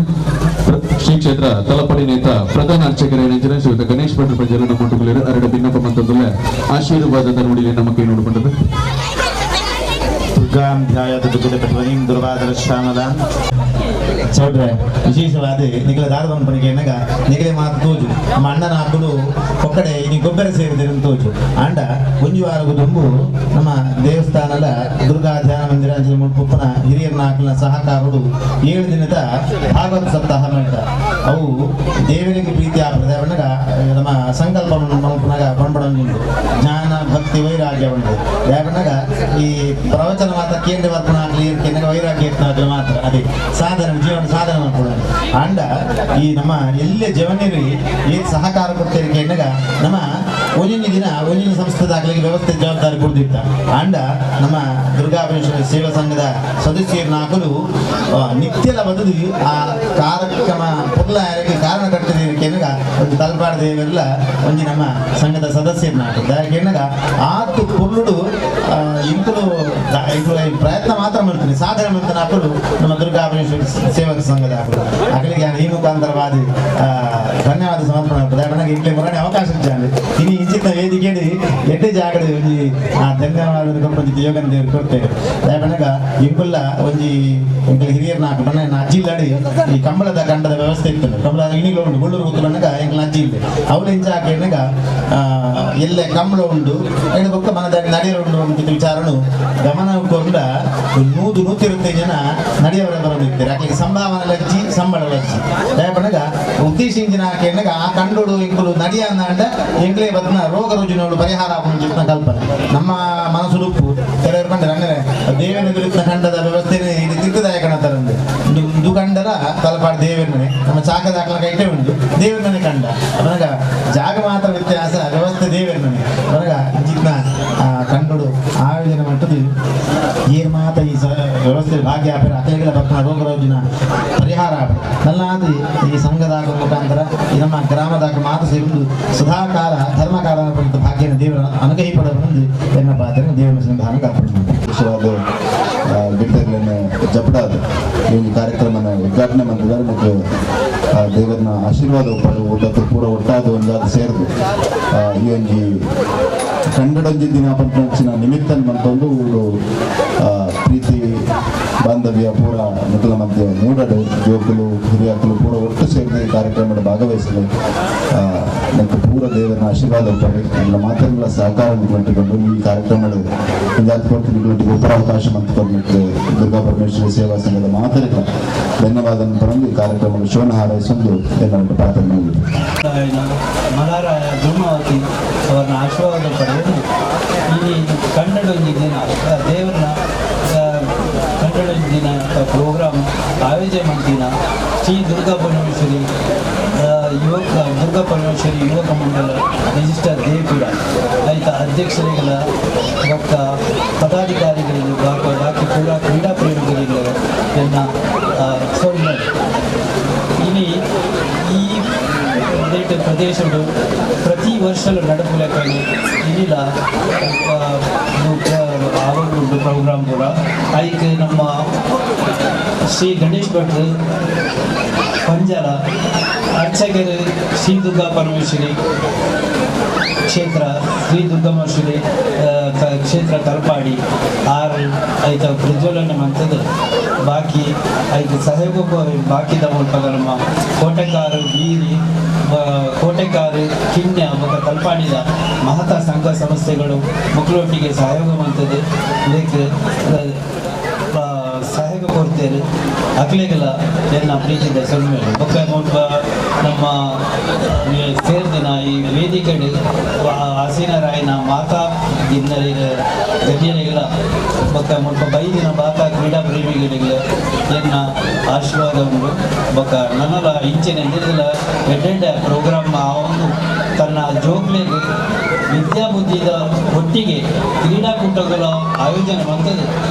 ಶ್ರೀ ಕ್ಷೇತ್ರ ತಲಪಡಿ ನೇತ ಪ್ರಧಾನ ಅರ್ಚಕರೇನಂಚಿನ ಶ್ರೀಯುತ ಗಣೇಶ್ ಭಟ್ರ ಪ್ರಜರನ್ನು ಮುಟ್ಟುಕೊಳ್ಳಿರು ಅರಡ ಭಿನ್ನಪ್ಪ ಮಂತಂದುಲ್ಲ ಆಶೀರ್ವಾದದ ನುಡಿಲಿ ನಮ್ಮ ಕೈ ನೋಡಿಕೊಂಡದ್ದು. ಚೌಡ್ರೆ ವಿಶೇಷವಾದ ನಿಗಲ ದಾರದ ಪಣಿಗೆ ಎನ್ನಗ ನಿಗಲೆ ಮಾತು ತೋಜು ನಮ್ಮ ಅಣ್ಣನ ಹಾಕಲು ಒಕ್ಕಡೆ ಇನಿ ಗೊಬ್ಬರ ಸೇರಿದರೆ ತೋಜು ಅಂಡ ಒಂಜಿ ವಾರಗು ದುಂಬು ನಮ್ಮ ದೇವಸ್ಥಾನದ ದುರ್ಗಾ ಧ್ಯಾನ ಮಂದಿರ ಅಂಚಿನ ಮುಲ್ಪುಪ್ಪನ ಹಿರಿಯರನ್ನ ಹಾಕಲಿನ ಸಹಕಾರರು 7 ದಿನದ ಭಾಗವತ ಸಪ್ತಾಹ ಮಾಡಿದ ಅವು ದೇವರಿಗೆ ಪ್ರೀತಿ ಆಪದ ಬಣ್ಣಗ ನಮ್ಮ ಸಂಕಲ್ಪ ಮಲ್ಪುನಾಗ ಪಂಪಡೊಂಜುಂಡು ಜ್ಞಾನ ಭಕ್ತಿ ವೈರಾಗ್ಯ ಉಂಟು ಯಾಕಂದಾಗ ಈ ಪ್ರವಚನ ಮಾತ್ರ ಕೇಂದ್ರ ವರ್ಪಣ ಆಗಲಿ ಕೇಂದ್ರ ವೈರಾಗ್ಯ ಇರ್ತದೆ ಮಾತ್ರ ಅದೇ ಸಾಧನೆ ಜೀವನ ಸಾಧನೆ ಮಾಡ್ಕೊಳ್ಳೋದು ಅಂಡ ಈ ನಮ್ಮ ಎಲ್ಲೇ ಜವನಿರಿ ಏನ್ ಸಹಕಾರ ಕೊಡ್ತೀರಿ ಕೇಂದ್ರ ನಮ್ಮ ಒಂದೊಂದು ದಿನ ಒಂದೊಂದು ಸಂಸ್ಥೆದಾಗಲಿಗೆ ವ್ಯವಸ್ಥೆ ಜವಾಬ್ದಾರಿ ಕೊಡ್ದಿತ್ತ ಅಂಡ ನಮ್ಮ ದುರ್ಗಾಪರೇಶ್ವರಿ ಸೇವಾ ಸಂಘದ ಸದಸ್ಯರನ್ನ ಹಾಕಲು ನಿತ್ಯಲ ಬದಲು ಆ ಕಾರ್ಯಕ್ರಮ ಪುರ್ಲ ಕಾರಣ ಕಟ್ಟಿದ್ದೀರಿ ಕೇಂದ್ರ ಒಂದು ತಲಪಾಡ ದೇವರೆಲ್ಲ ಒಂಜಿ ನಮ್ಮ ಸಂಘದ ಸದಸ್ಯರನ್ನ ಹಾಕುದು ಕೇಂದ್ರ ಆತು ಪುರ್ಲುಡು ಇಂಕುಲು ಪ್ರಯತ್ನ ಮಾತ್ರ ಮಾಡ್ತೀನಿ ಸಾಧನೆ ಮಾಡ್ತಾನೆ ಹಾಕಲು ನಮ್ಮ ದುರ್ಗಾಪರೇಶ್ವರಿ ಸೇವಕ ಸಂಘದ ಹಾಕಲು ಅಗಲಿಗೆ ಈ ಮುಖಾಂತರವಾದಿ ಧನ್ಯವಾದ ಸಮರ್ಪಣೆ ಮಾಡ್ತದೆ ಯಾಕಂದ್ರೆ ಇಡ್ಲಿ ಮರಣ ಅವಕಾಶ ಇದ್ದಾನೆ ಇನ್ನು ಇಂಚಿತ ವೇದಿಕೆ ಎಡ್ಡೆ ಜಾಗಡೆ ಒಂಜಿ ಆ ಧನ್ಯವಾದ ಒಂಜಿ ಯೋಗನ ದೇವರು ಕೊಡ್ತೇವೆ ಯಾಕಂದ್ರೆ ಇಂಕುಲ್ಲ ಒಂಜಿ ಎಂಕಲ್ ಹಿರಿಯರ್ನ ಹಾಕು ಬಣ್ಣ ಅಜ್ಜಿ ಇಲ್ಲಾಡಿ ಈ ಕಂಬಳದ ಕಂಡದ ವ್ಯವಸ್ಥೆ ಇತ್ತು ಕಂಬಳ ಇಣಿಗಳು ಉಂಟು ಗೊಳ್ಳೂರು ಗೊತ್ತುಲನ್ನಗ ಎಂಕಲ್ ಅಜ್ಜಿ ಇಲ್ಲ ಅವಳು ಇಂಚ ಹಾಕಿದಾಗ ಎಲ್ಲೆ ಕಂಬಳ ಉಂಟು ಐದು ಬೊಕ್ಕ ಮನದ ನಡೆಯರು ಉಂಟು ಅಂತ ವಿಚಾರನು ಗಮನ ಕೊಂಡ 100-125 ಜನ ನಡೆಯವರ ಬರದಿರ್ತಾರೆ ಆಕೆಗೆ ಸಂಭಾವನೆ ಲಜ್ಜಿ ಸಂಬಳ ಲಜ್ಜಿ ಯಾಕಂದಾಗ ಉದ್ದೇಶ ಇಂಜಿನ ಹಾಕಿದಾಗ ಆ ಕಂಡೋಡು ಎಂಕುಲು ನಡಿಯ ಅಂದ ಎಂಕ್ಲೇ ಬದ್ನ ರೋಗ ರುಜಿನೋಡು ಪರಿಹಾರ ಆಪುನ ಕಲ್ಪನೆ ನಮ್ಮ ಮನಸ್ಸು ಉಪ್ಪು ಕೆಲವರು ಕಂಡರೆ ಅಂದರೆ ದೇವನ ವಿರುದ್ಧ ಖಂಡದ ವ್ಯವಸ್ಥೆ ಇದು ತಿಕ್ಕದಾಯಕಣ ತರಂದು ಇಂದು ಕಂಡರ ತಲಪಾಡು ದೇವರನೇ ನಮ್ಮ ಚಾಕದ ಹಾಕಲ ಕೈಟೆ ಉಂಟು ದೇವರನೇ ಕಂಡ ಅವಾಗ ಜಾಗ ಮಾತ್ರ ವ್ಯತ್ಯಾಸ ವ್ಯವಸ್ಥೆ ದೇವರನೇ ಅವಾಗ ಇಂಚಿನ ಕಂಡೋಡು ಆಯೋಜನೆ ಮಟ್ಟದ ಏನ್ ಮಾತ ಈ ವ್ಯವಸ್ಥೆ ಭಾಗ್ಯ ಆಪೇರ ಅಕಲಿಗಳ ಭಕ್ತನ ರೋಗ ರೋಜಿನ ಪರಿಹಾರ ನಲ್ಲಾದಿ ಈ ಸಂಘದ ಮುಖಾಂತರ ಈ ನಮ್ಮ ಗ್ರಾಮದ ಮಾತು ಸೇರಿದ್ದು ಸದಾಕಾಲ ಧರ್ಮಕಾಲ ಭಾಗ್ಯನ ದೇವರ ಅನುಗ್ರಹಿ ಪಡೆದು ಎನ್ನ ಪಾತ್ರ ದೇವರ ಸಂಧಾನ ವಿಶೇಷವಾದ ಗಿಟ್ಟರ್ಗಳನ್ನು ಜಪಡಾದ ಈ ಒಂದು ಕಾರ್ಯಕ್ರಮನ ಉದ್ಘಾಟನೆ ಮಾಡಿದ್ದಾರೆ ಮತ್ತು ದೇವರನ್ನ ಆಶೀರ್ವಾದ ಒಪ್ಪಡು ಒಬ್ಬತ್ತು ಪೂರ ಒಟ್ಟಾದ ಒಂದಾದ ಸೇರಿದು ಈ ಒಂಜಿ ಕನ್ನಡೊಂಜಿ ದಿನ ಪಂಚಿನ ನಿಮಿತ್ತ ಮಂತೊಂದು ಪ್ರೀತಿ ಬಾಂಧವ್ಯ ಪೂರ ನಿಕಲ ಮಧ್ಯೆ ಮೂಡಡು ಜೋಕುಲು ಹಿರಿಯಾಕುಲು ಪೂರ ಒಟ್ಟು ಸೇರಿದ ಈ ಕಾರ್ಯಕ್ರಮದ ಭಾಗವಹಿಸಲು ಮತ್ತು ಪೂರ ದೇವರನ್ನ ಆಶೀರ್ವಾದ ಉಪ್ಪಡು ಎಲ್ಲ ಮಾತೆಲ್ಲ ಸಹಕಾರ ನಿಕಲೊಟ್ಟಿಕೊಂಡು ಈ ಕಾರ್ಯಕ್ರಮದ ನಿಕಲೊಟ್ಟಿಗೆ ಉಪರಾವಕಾಶ ಮತ್ತು ದುರ್ಗಾ ಪರಮೇಶ್ವರಿ ಸೇವಾ ಸಂಘದ ಮಾತರಿಕ ಧನ್ಯವಾದ ಪರಂದು ಈ ಕಾರ್ಯಕ್ರಮದ ಶೋನ ಹಾರೈಸೊಂದು ಎಲ್ಲ ಪಾತ್ರ ಮಲಾರಾಯ ಧೂಮಾವತಿ ಅವರನ್ನ ಆಶೀರ್ವಾದ ಪಡೆದು ಈ ಕನ್ನಡೊಂದು ದಿನ ದೇವರನ್ನ ಕನ್ನಡೊಂದು ದಿನ ಪ್ರೋಗ್ರಾಮ್ ಆಯೋಜನೆ ಮಾಡ್ತೀನ ಶ್ರೀ ದುರ್ಗಾ ಪರಮೇಶ್ವರಿ ಯುವಕ ದುರ್ಗಾ ಪರಮೇಶ್ವರಿ ಯುವಕ ಮಂಡಲ ರಿಜಿಸ್ಟರ್ ದೇವಪುರ ಆಯ್ತಾ ಅಧ್ಯಕ್ಷರಿಗಳ ಮತ್ತು ಪದಾಧಿಕಾರಿಗಳಿಗೆ ಬಾಕಿ ಪೂರಾ ಕ್ರೀಡಾ ಪ್ರೇಮಿಗಳಿಗೆ ಎನ್ನ ಸೊನ್ನೆ. ಇಲ್ಲಿ ಈ ಪ್ರದೇಶಗಳು ಪ್ರತಿ ವರ್ಷ ನಡಪುಲೆಕ್ಕಲು ಇಲ್ಲಿಲ್ಲ ಆವೊಂದು ಪ್ರೋಗ್ರಾಮ್ ಕೂಡ ಅದಕ್ಕೆ ನಮ್ಮ ಶ್ರೀ ಗಣೇಶ್ ಭಟ್ರು ಪಂಜಾಲ ಅರ್ಚಕರು ಶ್ರೀ ದುರ್ಗಾ ಪರಮೇಶ್ವರಿ ಕ್ಷೇತ್ರ ಶ್ರೀ ದುರ್ಗಮೇಶ್ವರಿ ಕ್ಷೇತ್ರ ತಲಪಾಡಿ ಆರು ಐತ ಪ್ರಜ್ವಲನೆ ಮಂತದ್ದು ಬಾಕಿ ಐದು ಸಹಯೋಗ ಬಾಕಿದ ಮುಲ್ಪ ನಮ್ಮ ಕೋಟೆಕಾರು ಬೀರಿ ಕೋಟೆಕಾರು ಕಿನ್ಯ ಬೊಕ ತಲಪಾಡಿದ ಮಹತಾ ಸಂಘ ಸಂಸ್ಥೆಗಳು ಮಕ್ಕಳೊಟ್ಟಿಗೆ ಸಹಯೋಗ ಮಂತದ್ದು ಇದಕ್ಕೆ ಸಹಯೋಗ ಕೊಡ್ತೇನೆ ಅಕ್ಲೆಗೆಲ್ಲ ಎನ್ನ ಪ್ರೀತಿದ ಸೊಲ್ಮೆಲು ಬೊಕ್ಕ ಮುಲ್ಪ ನಮ್ಮ ಸೇರ್ದಿನ ಈ ವೇದಿಕೆ ಆಸೀನರಾಯನ ಮಾತಾ ಗಣ್ಯರಿಗೆಲ್ಲ ಬೊಕ್ಕ ಮುಲ್ಪ ಬೈದಿನ ಬಾತಾ ಕ್ರೀಡಾ ಪ್ರೇಮಿಗಳಿಗೆ ಎನ್ನ ಆಶೀರ್ವಾದ ಉಂಟು. ಬೊಕ್ಕ ನನ್ನಲ ಇಂಚಿನ ಎದುರಿಲ್ಲ ಎಡ್ಡೆಡ್ಡೆ ಪ್ರೋಗ್ರಾಮ್ ಆ ಒಂದು ತನ್ನ ಜೋಕ್ಲೆಗ್ ವಿದ್ಯಾಬುದ್ಧಿದ ಒಟ್ಟಿಗೆ ಕ್ರೀಡಾಕೂಟಗಳ ಆಯೋಜನೆ ಮಾಡ್ತದೆ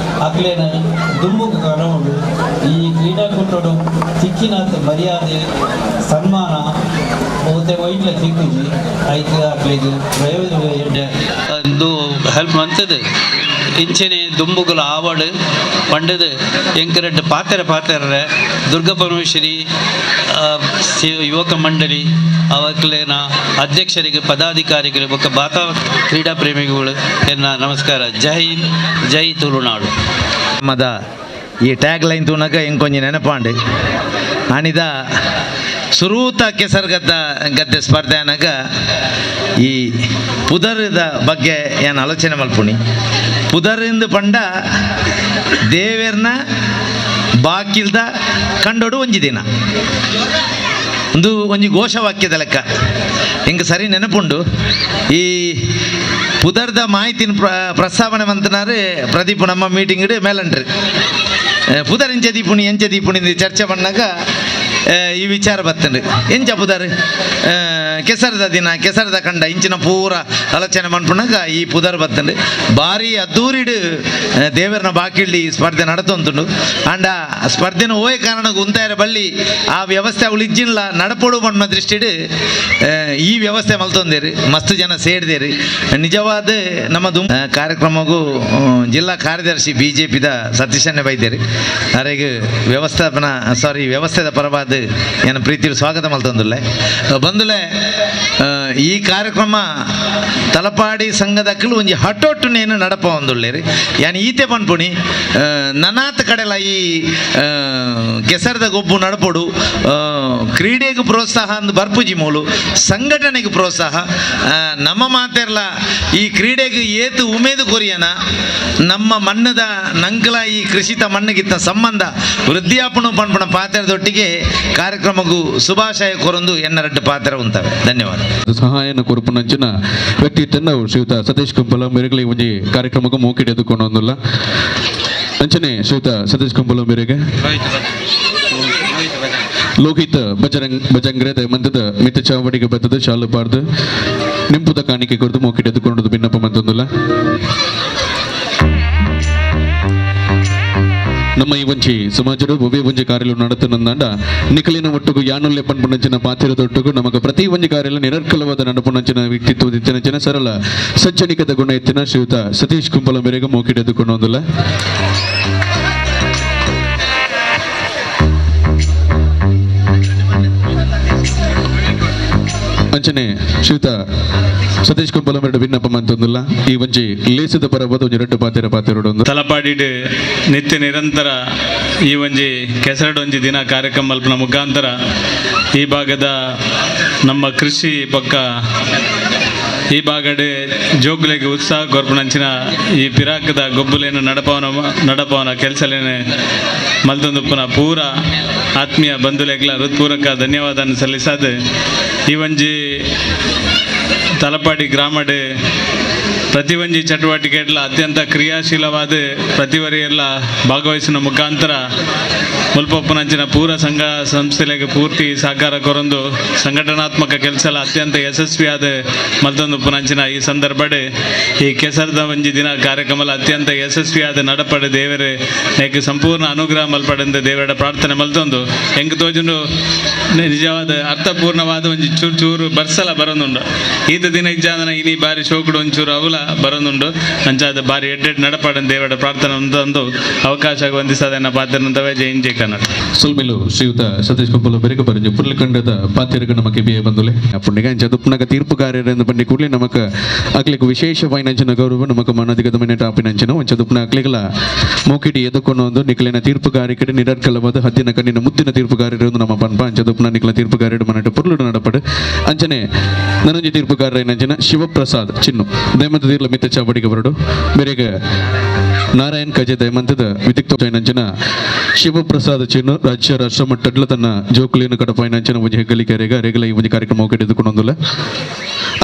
ಅಕ್ಲೇನ ದುಂಬುಕು ಕರವುಡು ಈ ಕ್ರೀಡಾಕೂಟಡು ತಿಕ್ಕಿನಾಥ ಮರ್ಯಾದೆ ಸನ್ಮಾನ ಬಹುತೇಕ ಒಯ್ಟ್ಲೆ ತಿಕ್ಕುಜಿ ಐತೆ ಅಕ್ಲೆಗ್ ಪ್ರಯೋಜನ ಒಂದು ಹೆಲ್ಪ್ ಮಾಡ್ತದೆ. ಇಂಚೆನೆ ದುಂಬುಗುಲ ಆವಡು ಪಂಡದು ಎಂಕರೆಡ್ಡು ಪಾತೆರ ಪಾತೆರ್ರೆ ದುರ್ಗಾ ಪರಮೇಶ್ವರಿ ಯುವಕ ಮಂಡಳಿ ಅವಕ್ಲೇನ ಅಧ್ಯಕ್ಷರಿಗೆ ಪದಾಧಿಕಾರಿಗಳು ಬೊಕ್ಕ ಬಾತಾ ಕ್ರೀಡಾ ಪ್ರೇಮಿಗಳು ಎನ್ನ ನಮಸ್ಕಾರ. ಜೈ ಹಿಂದ್, ಜೈ ತುಳುನಾಡು. ಮದ ಈ ಟ್ಯಾಗ್ ಲೈನ್ ತೂನಗ ಎಂಕೊಂಜಿ ನೆನಪಾಂಡು ಅನಿದ ಸುರೂತ ಕೆಸರು ಗದ್ದೆ ಸ್ಪರ್ಧೆ ಅನಗ ಈ ಪುದರದ ಬಗ್ಗೆ ಏನು ಆಲೋಚನೆ ಮಲ್ಪುಣಿ. ಪುದರಿಂದ ಪಂಡ ದೇವೇರ್ನ ಬಾಕಿಲ್ದ ಕಂಡೋಡು ಒಂಜಿ ದಿನ ಒಂದು ಒಂಜಿ ಘೋಷವಾಕ್ಯದ ಲೆಕ್ಕ ಹಿಂಗೆ ಸರಿ ನೆನಪುಂಡು. ಈ ಪುದರ್ದ ಮಾಹಿತಿನ ಪ್ರಸ್ತಾವನೆ ಮಂತನಾರೆ ಪ್ರದೀಪ್ ನಮ್ಮ ಮೀಟಿಂಗ್ ಮೇಲಂಟ್ರಿ ಪುದರ್ ಎಂಚ ದೀಪುಣಿ ಎಂಚ ದೀಪುಣಿ ಚರ್ಚೆ பண்ணಾಗ ಈ ವಿಚಾರ ಬತ್ತಂಡು ಎಂಚ ಪುದರ್ ಕೆಸರದ ದಿನ ಕೆಸರದ ಕಂಡ ಇಂಚಿನ ಪೂರ ಆಲೋಚನೆ ಮನ್ಪುಣಾಗ ಈ ಪುದರ್ ಬತ್ತಂಡು ಭಾರಿ ಅದ್ದೂರಿಡು ದೇವರನ ಬಾಕಿಳ್ಳಿ ಸ್ಪರ್ಧೆ ನಡತೊಂತುಂಡು. ಅಂಡ ಸ್ಪರ್ಧೆನ ಓಯ್ ಕಾರಣಕ್ಕೆ ಉಂತಾಯರ ಬಳ್ಳಿ ಆ ವ್ಯವಸ್ಥೆ ಅವಳು ಇಜ್ಜಿನ್ಲ ನಡಪೊಡು ಪಣ್ಣ ದೃಷ್ಟಿಡು ಈ ವ್ಯವಸ್ಥೆ ಮಲ್ತೊಂದೇರಿ ಮಸ್ತ್ ಜನ ಸೇರಿದೇರಿ. ನಿಜವಾದ ನಮ್ಮ ಕಾರ್ಯಕ್ರಮಕ್ಕೂ ಜಿಲ್ಲಾ ಕಾರ್ಯದರ್ಶಿ ಬಿ ಜೆ ಪಿದ ಸತೀಶನ್ನೇ ಬೈದೇರಿ ಅರೆಗೆ ವ್ಯವಸ್ಥಾಪನಾ ಸಾರಿ ವ್ಯವಸ್ಥೆದ ಪರವಾದ ಏನು ಪ್ರೀತಿ ಸ್ವಾಗತ ಮಲ್ತೊಂದುಲ್ಲೆ ಬಂದುಲೆ. ಈ ಕಾರ್ಯಕ್ರಮ ತಲಪಾಡಿ ಸಂಘದಕ್ಕಲು ಒಂಜಿ ಹಟೋಟುನೇನು ನಡಪ ಒಂದುಳ್ಳೇರಿ ಯಾನ್ ಈತೆ ಪನ್ಪುಣಿ ನನಾತ್ ಕಡೆಲ ಈ ಕೆಸರದ ಗೊಬ್ಬು ನಡಪೊಡು ಕ್ರೀಡೆಗೆ ಪ್ರೋತ್ಸಾಹ ಅಂದ್ ಬರ್ಪುಜಿ ಮೂಲು ಸಂಘಟನೆಗೆ ಪ್ರೋತ್ಸಾಹ ನಮ್ಮ ಮಾತೆರ್ಲ ಈ ಕ್ರೀಡೆಗೆ ಏತು ಉಮೇದು ಕೊರಿಯನ ನಮ್ಮ ಮಣ್ಣದ ನಂಕಲ ಈ ಕೃಷಿತ ಮಣ್ಣಿಗಿತ್ತ ಸಂಬಂಧ ವೃದ್ಧಿಯಾಪಣು ಪನ್ಪುಣ ಪಾತ್ರದೊಟ್ಟಿಗೆ ಕಾರ್ಯಕ್ರಮಕ್ಕೂ ಶುಭಾಶಯ ಕೊರೊಂದು ಎನ್ನರಡ್ಡು ಪಾತ್ರ ಉಂತವೆ. ಧನ್ಯವಾದ. ಸಹಾಯನ ಕೊರಪುನಂಚಿನ ವ್ಯಕ್ತಿತ್ವನ ಶ್ರೀಯುತ ಸತೀಶ್ ಕುಂಬಲ ಮೇರೆಗೆ ಒಂಜಿ ಕಾರ್ಯಕ್ರಮಕ್ಕೂ ಮೋಕಿಡ್ ಎದುಕೊಂಡು ಒಂದುಲ್ಲ ಅಂಚನೆ ಶ್ರೀಯುತ ಸತೀಶ್ ಕುಂಬಲ ಮೇರೆಗೆ ಲೋಹಿತ್ ಬಜರಂಗ್ರೆ ದಯಮಂತದ ಮಿತ್ತ ಚಾವಡಿಗೆ ಬತ್ತದ ಶಾಲು ಪಾರ್ದು ನಿಂಪುದ ಕಾಣಿಕೆ ಕೊರದು ಮೋಕಿಡ್ ಎದುಕೊಂಡು ಭಿನ್ನಪ್ಪ ಮಂತೊಂದುಲ್ಲ. ನಮ್ಮ ಈ ಒಂಜಿ ಸಮಾಜದ ಒವ್ವೇ ಒಂಜಿ ಕಾರ್ಯಲು ನಡತನಂದಾಂಡ ನಿಖಲಿನ ಒಟ್ಟುಗು ಯಾನುಲ್ಲೆ ಪನ್ಪುನಂಚಿನ ಪಾತಿರದೊಟ್ಟುಗು ನಮಗ ಪ್ರತಿ ಒಂಜಿ ಕಾರ್ಯಲು ನಿರರ್ಕಲವಾದ ನಡಪುನಂಚಿನ ವ್ಯಕ್ತಿತ್ವದ ಇತ್ತಿನಂಚಿನ ಸರಳ ಸಜ್ಜನಿಕದ ಗುಣ ಎತ್ತಿನ ಶ್ರೀಯುತ ಸತೀಶ್ ಕುಂಬಲ ಮೇರೆಗೆ ಮೋಕಿಡ್ ಎದುಕೊಂಡು ಒಂದುಲ್ಲ. ಅಂಚನೆ ಶ್ರೀತ ಸತೀಶ್ ಕುಂಬಲಮೆರಡು ವಿನ್ನಪ ಮಂತೊಂದುಲ್ಲ ಈ ಒಂಜಿ ಲೇಸದ ಪರಬದ ಒಂಜಿ ರಡ್ಡು ಪಾತೆರ ಪಾತೆರೊಡೊಂದು ತಲಪಾಡಿಡ್ ನಿತ್ಯ ನಿರಂತರ ಈ ಒಂಜಿ ಕೆಸರಡೊಂಜಿ ದಿನ ಕಾರ್ಯಕ್ರಮ ಮಲ್ಪನ ಮುಖಾಂತರ ಈ ಭಾಗದ ನಮ್ಮ ಕೃಷಿ ಪಕ್ಕ ಈ ಭಾಗಡೆ ಜೋಗುಲೆಗೆ ಉತ್ಸಾಹ ಕೊರ್ಪುನಂಚಿನ ಈ ಪಿರಾಕದ ಗೊಬ್ಬುಲೇನು ನಡಪವನ ನಡಪವನ ಕೆಲಸಲೇನೆ ಮಲ್ತೊಂದುಪ್ಪನ ಪೂರ ಆತ್ಮೀಯ ಬಂಧುಲೆಗ್ಲ ಹೃತ್ಪೂರ್ವಕ ಧನ್ಯವಾದ ಸಲ್ಲಿಸಾದ ಈ ಒಂಜಿ ತಲಪಾಡಿ ಗ್ರಾಮಡೆ ಪ್ರತಿ ಒಂಜಿ ಚಟುವಟಿಕೆಡ್ಲ ಅತ್ಯಂತ ಕ್ರಿಯಾಶೀಲವಾದ ಪ್ರತಿವರಿಯೆಲ್ಲ ಭಾಗವಹಿಸಿನ ಮುಖಾಂತರ ಮುಲ್ಪಪ್ಪನಂಚಿನ ಪೂರ ಸಂಘ ಸಂಸ್ಥೆಲೆಗೆ ಪೂರ್ತಿ ಸಹಕಾರ ಕೊರೊಂದು ಸಂಘಟನಾತ್ಮಕ ಕೆಲಸ ಅತ್ಯಂತ ಯಶಸ್ವಿಯಾದ ಮಲ್ತೊಂದುಪ್ಪನಂಚಿನ ಈ ಸಂದರ್ಭಡೆ ಈ ಕೆಸರದ ಒಂಜಿ ದಿನ ಕಾರ್ಯಕ್ರಮ ಅತ್ಯಂತ ಯಶಸ್ವಿಯಾದ ನಡಪಡೆ ದೇವರೇ ನೆಕ್ ಸಂಪೂರ್ಣ ಅನುಗ್ರಹ ಮಲ್ಪಡೆಂದು ದೇವರ ಪ್ರಾರ್ಥನೆ ಮಲ್ತೊಂದು ಎಂಕ್ ತೋಜುಂಡು ನಿಜವಾದ ಅರ್ಥಪೂರ್ಣವಾದ ಒಂಜಿ ಚೂರು ಚೂರು ಬರ್ಸಲ ಬರೋದುಂಡು ಈತ ದಿನ ಇಜ್ಜಾದನ ಇನಿ ಬಾರಿ ಶೋಕುಡು ಒಂಚೂರು ಅವಲ ಬರೋದುಂಡು ಅಂಚಾದ ಬಾರಿ ಎಡ್ಡೆಡ್ ನಡಪಾಡನ್ ದೇವರ ಪ್ರಾರ್ಥನೆ ಒಂದು ಅವಕಾಶ ವಂದಿಸದನ್ನ ಪಾತ್ರನಂತವೇ ಜೈನ್ ಜೈ ಕನ್ನಡ. ಸುಲ್ಮಿಲು ಶ್ರೀಯುತ ಸತೀಶ್ ಕುಂಬಲ ಬೆರಗ ಬರಂಜು ಪುರ್ಲಿಕಂಡದ ಪಾತೆರಗ ನಮಕ್ಕೆ ಬಿಎ ಬಂದುಲೆ ಪುಣ್ಣಿಗ ಚದುಪ್ನಗ ತೀರ್ಪುಗಾರರೆಂದು ಬಂಡಿ ಕೂಡಲೇ ನಮಕ ಅಕ್ಲಿಗೆ ವಿಶೇಷವಾಯಿನಂಚಿನ ಗೌರವ ನಮಕ ಮನದಿಗದమైన ಟಾಪಿನಂಚಿನ ಒಂಚದುಪ್ನ ಅಕ್ಲಿಗಲ ಮೋಕಿಟಿ ಎದುಕೊಂಡು ಒಂದು ನಿಕ್ಲಿನ ತೀರ್ಪುಗಾರಿಕೆ ನಿರರ್ಕಲವಾದ ಹದ್ದಿನ ಕಣ್ಣಿನ ಮುದ್ದಿನ ತೀರ್ಪುಗಾರರು ನಮ್ಮ ಪನ್ಪ ಅಂಚದುಪ್ನ ನಿಕ್ಲ ತೀರ್ಪುಗಾರರು ಮನಟ ಪುರ್ಲುಡು ನಡಪಡು ಅಂಚನೆ ನನಂಜಿ ತೀರ್ಪುಗಾರರೈನಂಚಿನ ಶಿವಪ್ರಸಾದ್ ಚಿನ್ನು ದಯಮಂತ ತೀರ್ಲ ಮಿತ್ತ ಚಾವಡಿಗೆ ಬರಡು ಬೇರೆಗ ನಾರಾಯಣ್ ಕಜೆ ದಯಮಂತದ ವಿದ್ಯುಕ್ತ ಶಿವಪ್ರಸಾದ್ ಚಿನ್ನು ರಾಜ್ಯ ರಾಷ್ಟ್ರ ಮಟ್ಟಡ್ಲ ತನ್ನ ಜೋಕುಲಿನ ಕಡಪಾಯಿನಂಚಿನ ಒಂಜಿ ಹೆಗ್ಗಲಿಕೆರೆಗ ರೆಗಲ ಈ ಒಂಜಿ ಕಾರ್ಯಕ್ರಮ ಹಿಡಿದುಕೊಂಡೊಂದುಲ್ಲ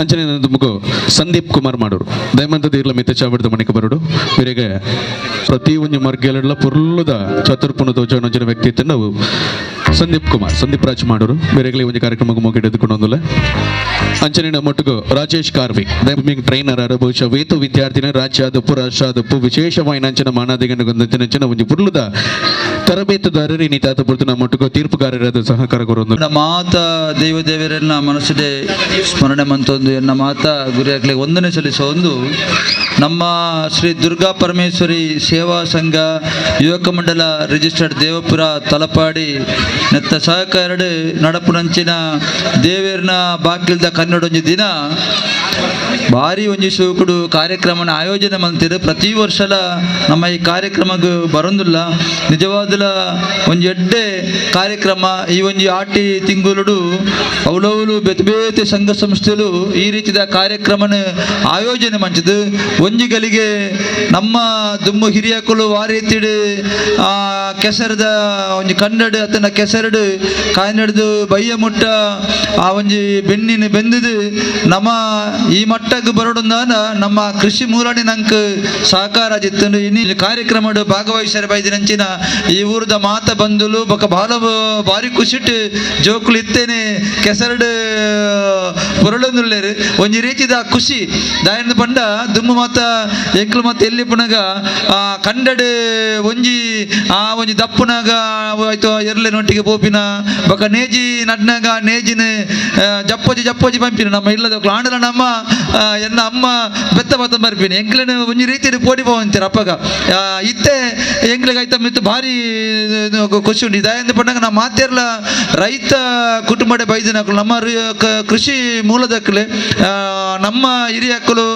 ಅಂಚನೆ ಮುಗು ಸಂದೀಪ್ ಕುಮಾರ್ ಮಾಡೋರು ದಯಮಂತ ತೀರ್ಲ ಮಿತ್ತ ಚಾವಡಿದ ಮಣಿಕ ಬರಡು ಬೇರೆಗೆ ಪ್ರತಿ ಒಂಜಿ ಮರ್ಗೆಲಡ್ಲ ಪುರ್ಲುದ ಚತುರ್ಪುಣ ದೋಚನಂಚಿನ ವ್ಯಕ್ತಿತ್ವ ನಾವು ಸಂದೀಪ್ ಕುಮಾರ್ ಸಂದೀಪ್ ರಾಜ್ ಮಾಡೋರು ಬೇರೆಗಲ ಈ ಒಂಜಿ ಕಾರ್ಯಕ್ರಮಕ್ಕೆ ಮುಗಿ ಹಿಡಿದುಕೊಂಡೊಂದುಲ್ಲ ಅಂಚನೆ ನಮ್ಮೊಟ್ಟಿಗೆ ರಾಜೇಶ್ ಕಾರ್ವಿ ಟ್ರೈನರ್ ಆರ ಬಹುಶಃ ವೇತು ವಿದ್ಯಾರ್ಥಿನ ರಾಜ್ಯಾದಪ್ಪು ರಾಷ್ಟ್ರಾದಪ್ಪು ವಿಶೇಷವಾಯಿನಂಚಿನ ಮಾನಾದಿಗಂಚಿನ ಒಂಜಿ ಪುರ್ಲುದ ತರಬೇತುದಾರರು ಇನಿ ತಾತ ಪುರ್ತು ನಮ್ಮೊಟ್ಟಿಗೆ ತೀರ್ಪುಗಾರರಾದ ಸಹಕಾರ ಕೊರೊಂದು ಮಾತ ದೈವ ದೇವರನ್ನ ಮನಸ್ಸಿದೆ ಸ್ಮರಣೆ ಮಂತೊಂದು ಎನ್ನ ಮಾತ ಗುರಿಯಾಗಲಿ ವಂದನೆ ಸಲ್ಲಿಸೋ ಒಂದು ನಮ್ಮ ಶ್ರೀ ದುರ್ಗಾ ಪರಮೇಶ್ವರಿ ಸೇವಾ ಸಂಘ ಯುವಕ ಮಂಡಲ ರಿಜಿಸ್ಟರ್ಡ್ ದೇವಪುರ ತಲಪಾಡಿ ನೆತ್ತ ಸಹಕಾರ ನಡಪುನಂಚಿನ ದೇವೇರ್ನ ಬಾಕಿಲ್ದ ಕನ್ನಡೊಂಜಿ ದಿನ ಭಾರಿ ಒಂಜಿ ಶೋಕುಡು ಕಾರ್ಯಕ್ರಮನ ಆಯೋಜನೆ ಮಂತಿರು ಪ್ರತಿ ವರ್ಷಲ ನಮ್ಮ ಈ ಕಾರ್ಯಕ್ರಮಕ್ಕೆ ಬರೋದಿಲ್ಲ ನಿಜವಾದಲ ಒಂಜಿ ಎಡ್ಡೆ ಕಾರ್ಯಕ್ರಮ ಈ ಒಂಜಿ ಆಟಿ ತಿಂಗುಳುಡು ಅವಲವಲು ಬೇತೆ ಬೇತೆ ಸಂಘ ಸಂಸ್ಥೆಲು ಈ ರೀತಿಯ ಕಾರ್ಯಕ್ರಮನ ಆಯೋಜನೆ ಮಂಚದು ಒಂಜಿ ಗಲಿಗೆ ನಮ್ಮ ದುಮ್ಮು ಹಿರಿಯಕುಲು ಆ ರೀತಿಡು ಆ ಕೆಸರದ ಒಂಜಿ ಕನ್ನಡ ಅತನ ಕೆಸರಡು ಕಾಯ್ನಡ್ದು ಬಯ್ಯ ಮುಟ್ಟ ಆ ಒಂಜಿ ಬೆನ್ನಿನ ಬೆಂದಿದು ನಮ್ಮ ಈ ಮಟ್ಟಕ್ಕೆ ಬರೋಡಂದಾನ ನಮ್ಮ ಕೃಷಿ ಮೂಲಣಿ ನಂಕ್ ಸಹಕಾರ ಜಿತ್ತನು ಇನ್ನು ಕಾರ್ಯಕ್ರಮ ಭಾಗವಹಿಸರ ಬೈದಿನಂಚಿನ ಈ ಊರದ ಮಾತ ಬಂದುಲು ಬೊಕ ಬಾಲ ಭಾರಿ ಖುಷಿಟ್ ಜೋಕುಲು ಇತ್ತೇನೆ ಕೆಸರಡು ಪೊರಳೊಂದುಲ್ಲೇರು ಒಂಜಿ ರೀತಿದ ಖುಷಿ ದಾಯನ ಪಂಡ ದುಮ್ಮು ಮಾತ ಎಂಕ್ಲು ಮಾತ ಎಲ್ಲಿ ಪುನಗ ಆ ಕಂಡಡು ಒಂಜಿ ಆ ಒಂಜಿ ದಪ್ಪುನಾಗ ಆಯ್ತು ಎರ್ಲೆ ನೊಟ್ಟಿಗೆ ಪೋಪಿನ ಬೊಕ ನೇಜಿ ನಡ್ನಾಗ ನೇಜಿನ ಜಪ್ಪೋಜಿ ಜಪ್ಪೋಜಿ ಪಂಪಿನ ನಮ್ಮ ಇಲ್ಲದ ಆಂಡಲ ನಮ್ಮ ಎನ್ನ ಅಮ್ಮ ಬೆತ್ತ ಬತ್ತ ಬರ್ಪಿನಿ ಎಂಕ್ಲೆನ ಒಂಜಿ ರೀತಿಯಲ್ಲಿ ಪೋಡಿ ಪೋವಂತೀರ ಅಪ್ಪಗ ಇತ್ತೆ ಎಂಕ್ಲೆಗ್ ಐತ ಮಿತ್ತು ಭಾರಿ ಖುಷಿ ಉಂಟು ಇದಾಯಂದ ಪಂಡಾಗ ನಮ್ಮ ಮಾತೇರ್ಲ ರೈತ ಕುಟುಂಬಡೆ ಬೈದಿನಕುಲು ನಮ್ಮ ಕೃಷಿ ಮೂಲದಕ್ಕಲೆ ನಮ್ಮ ಹಿರಿಯಕ್ಕಲು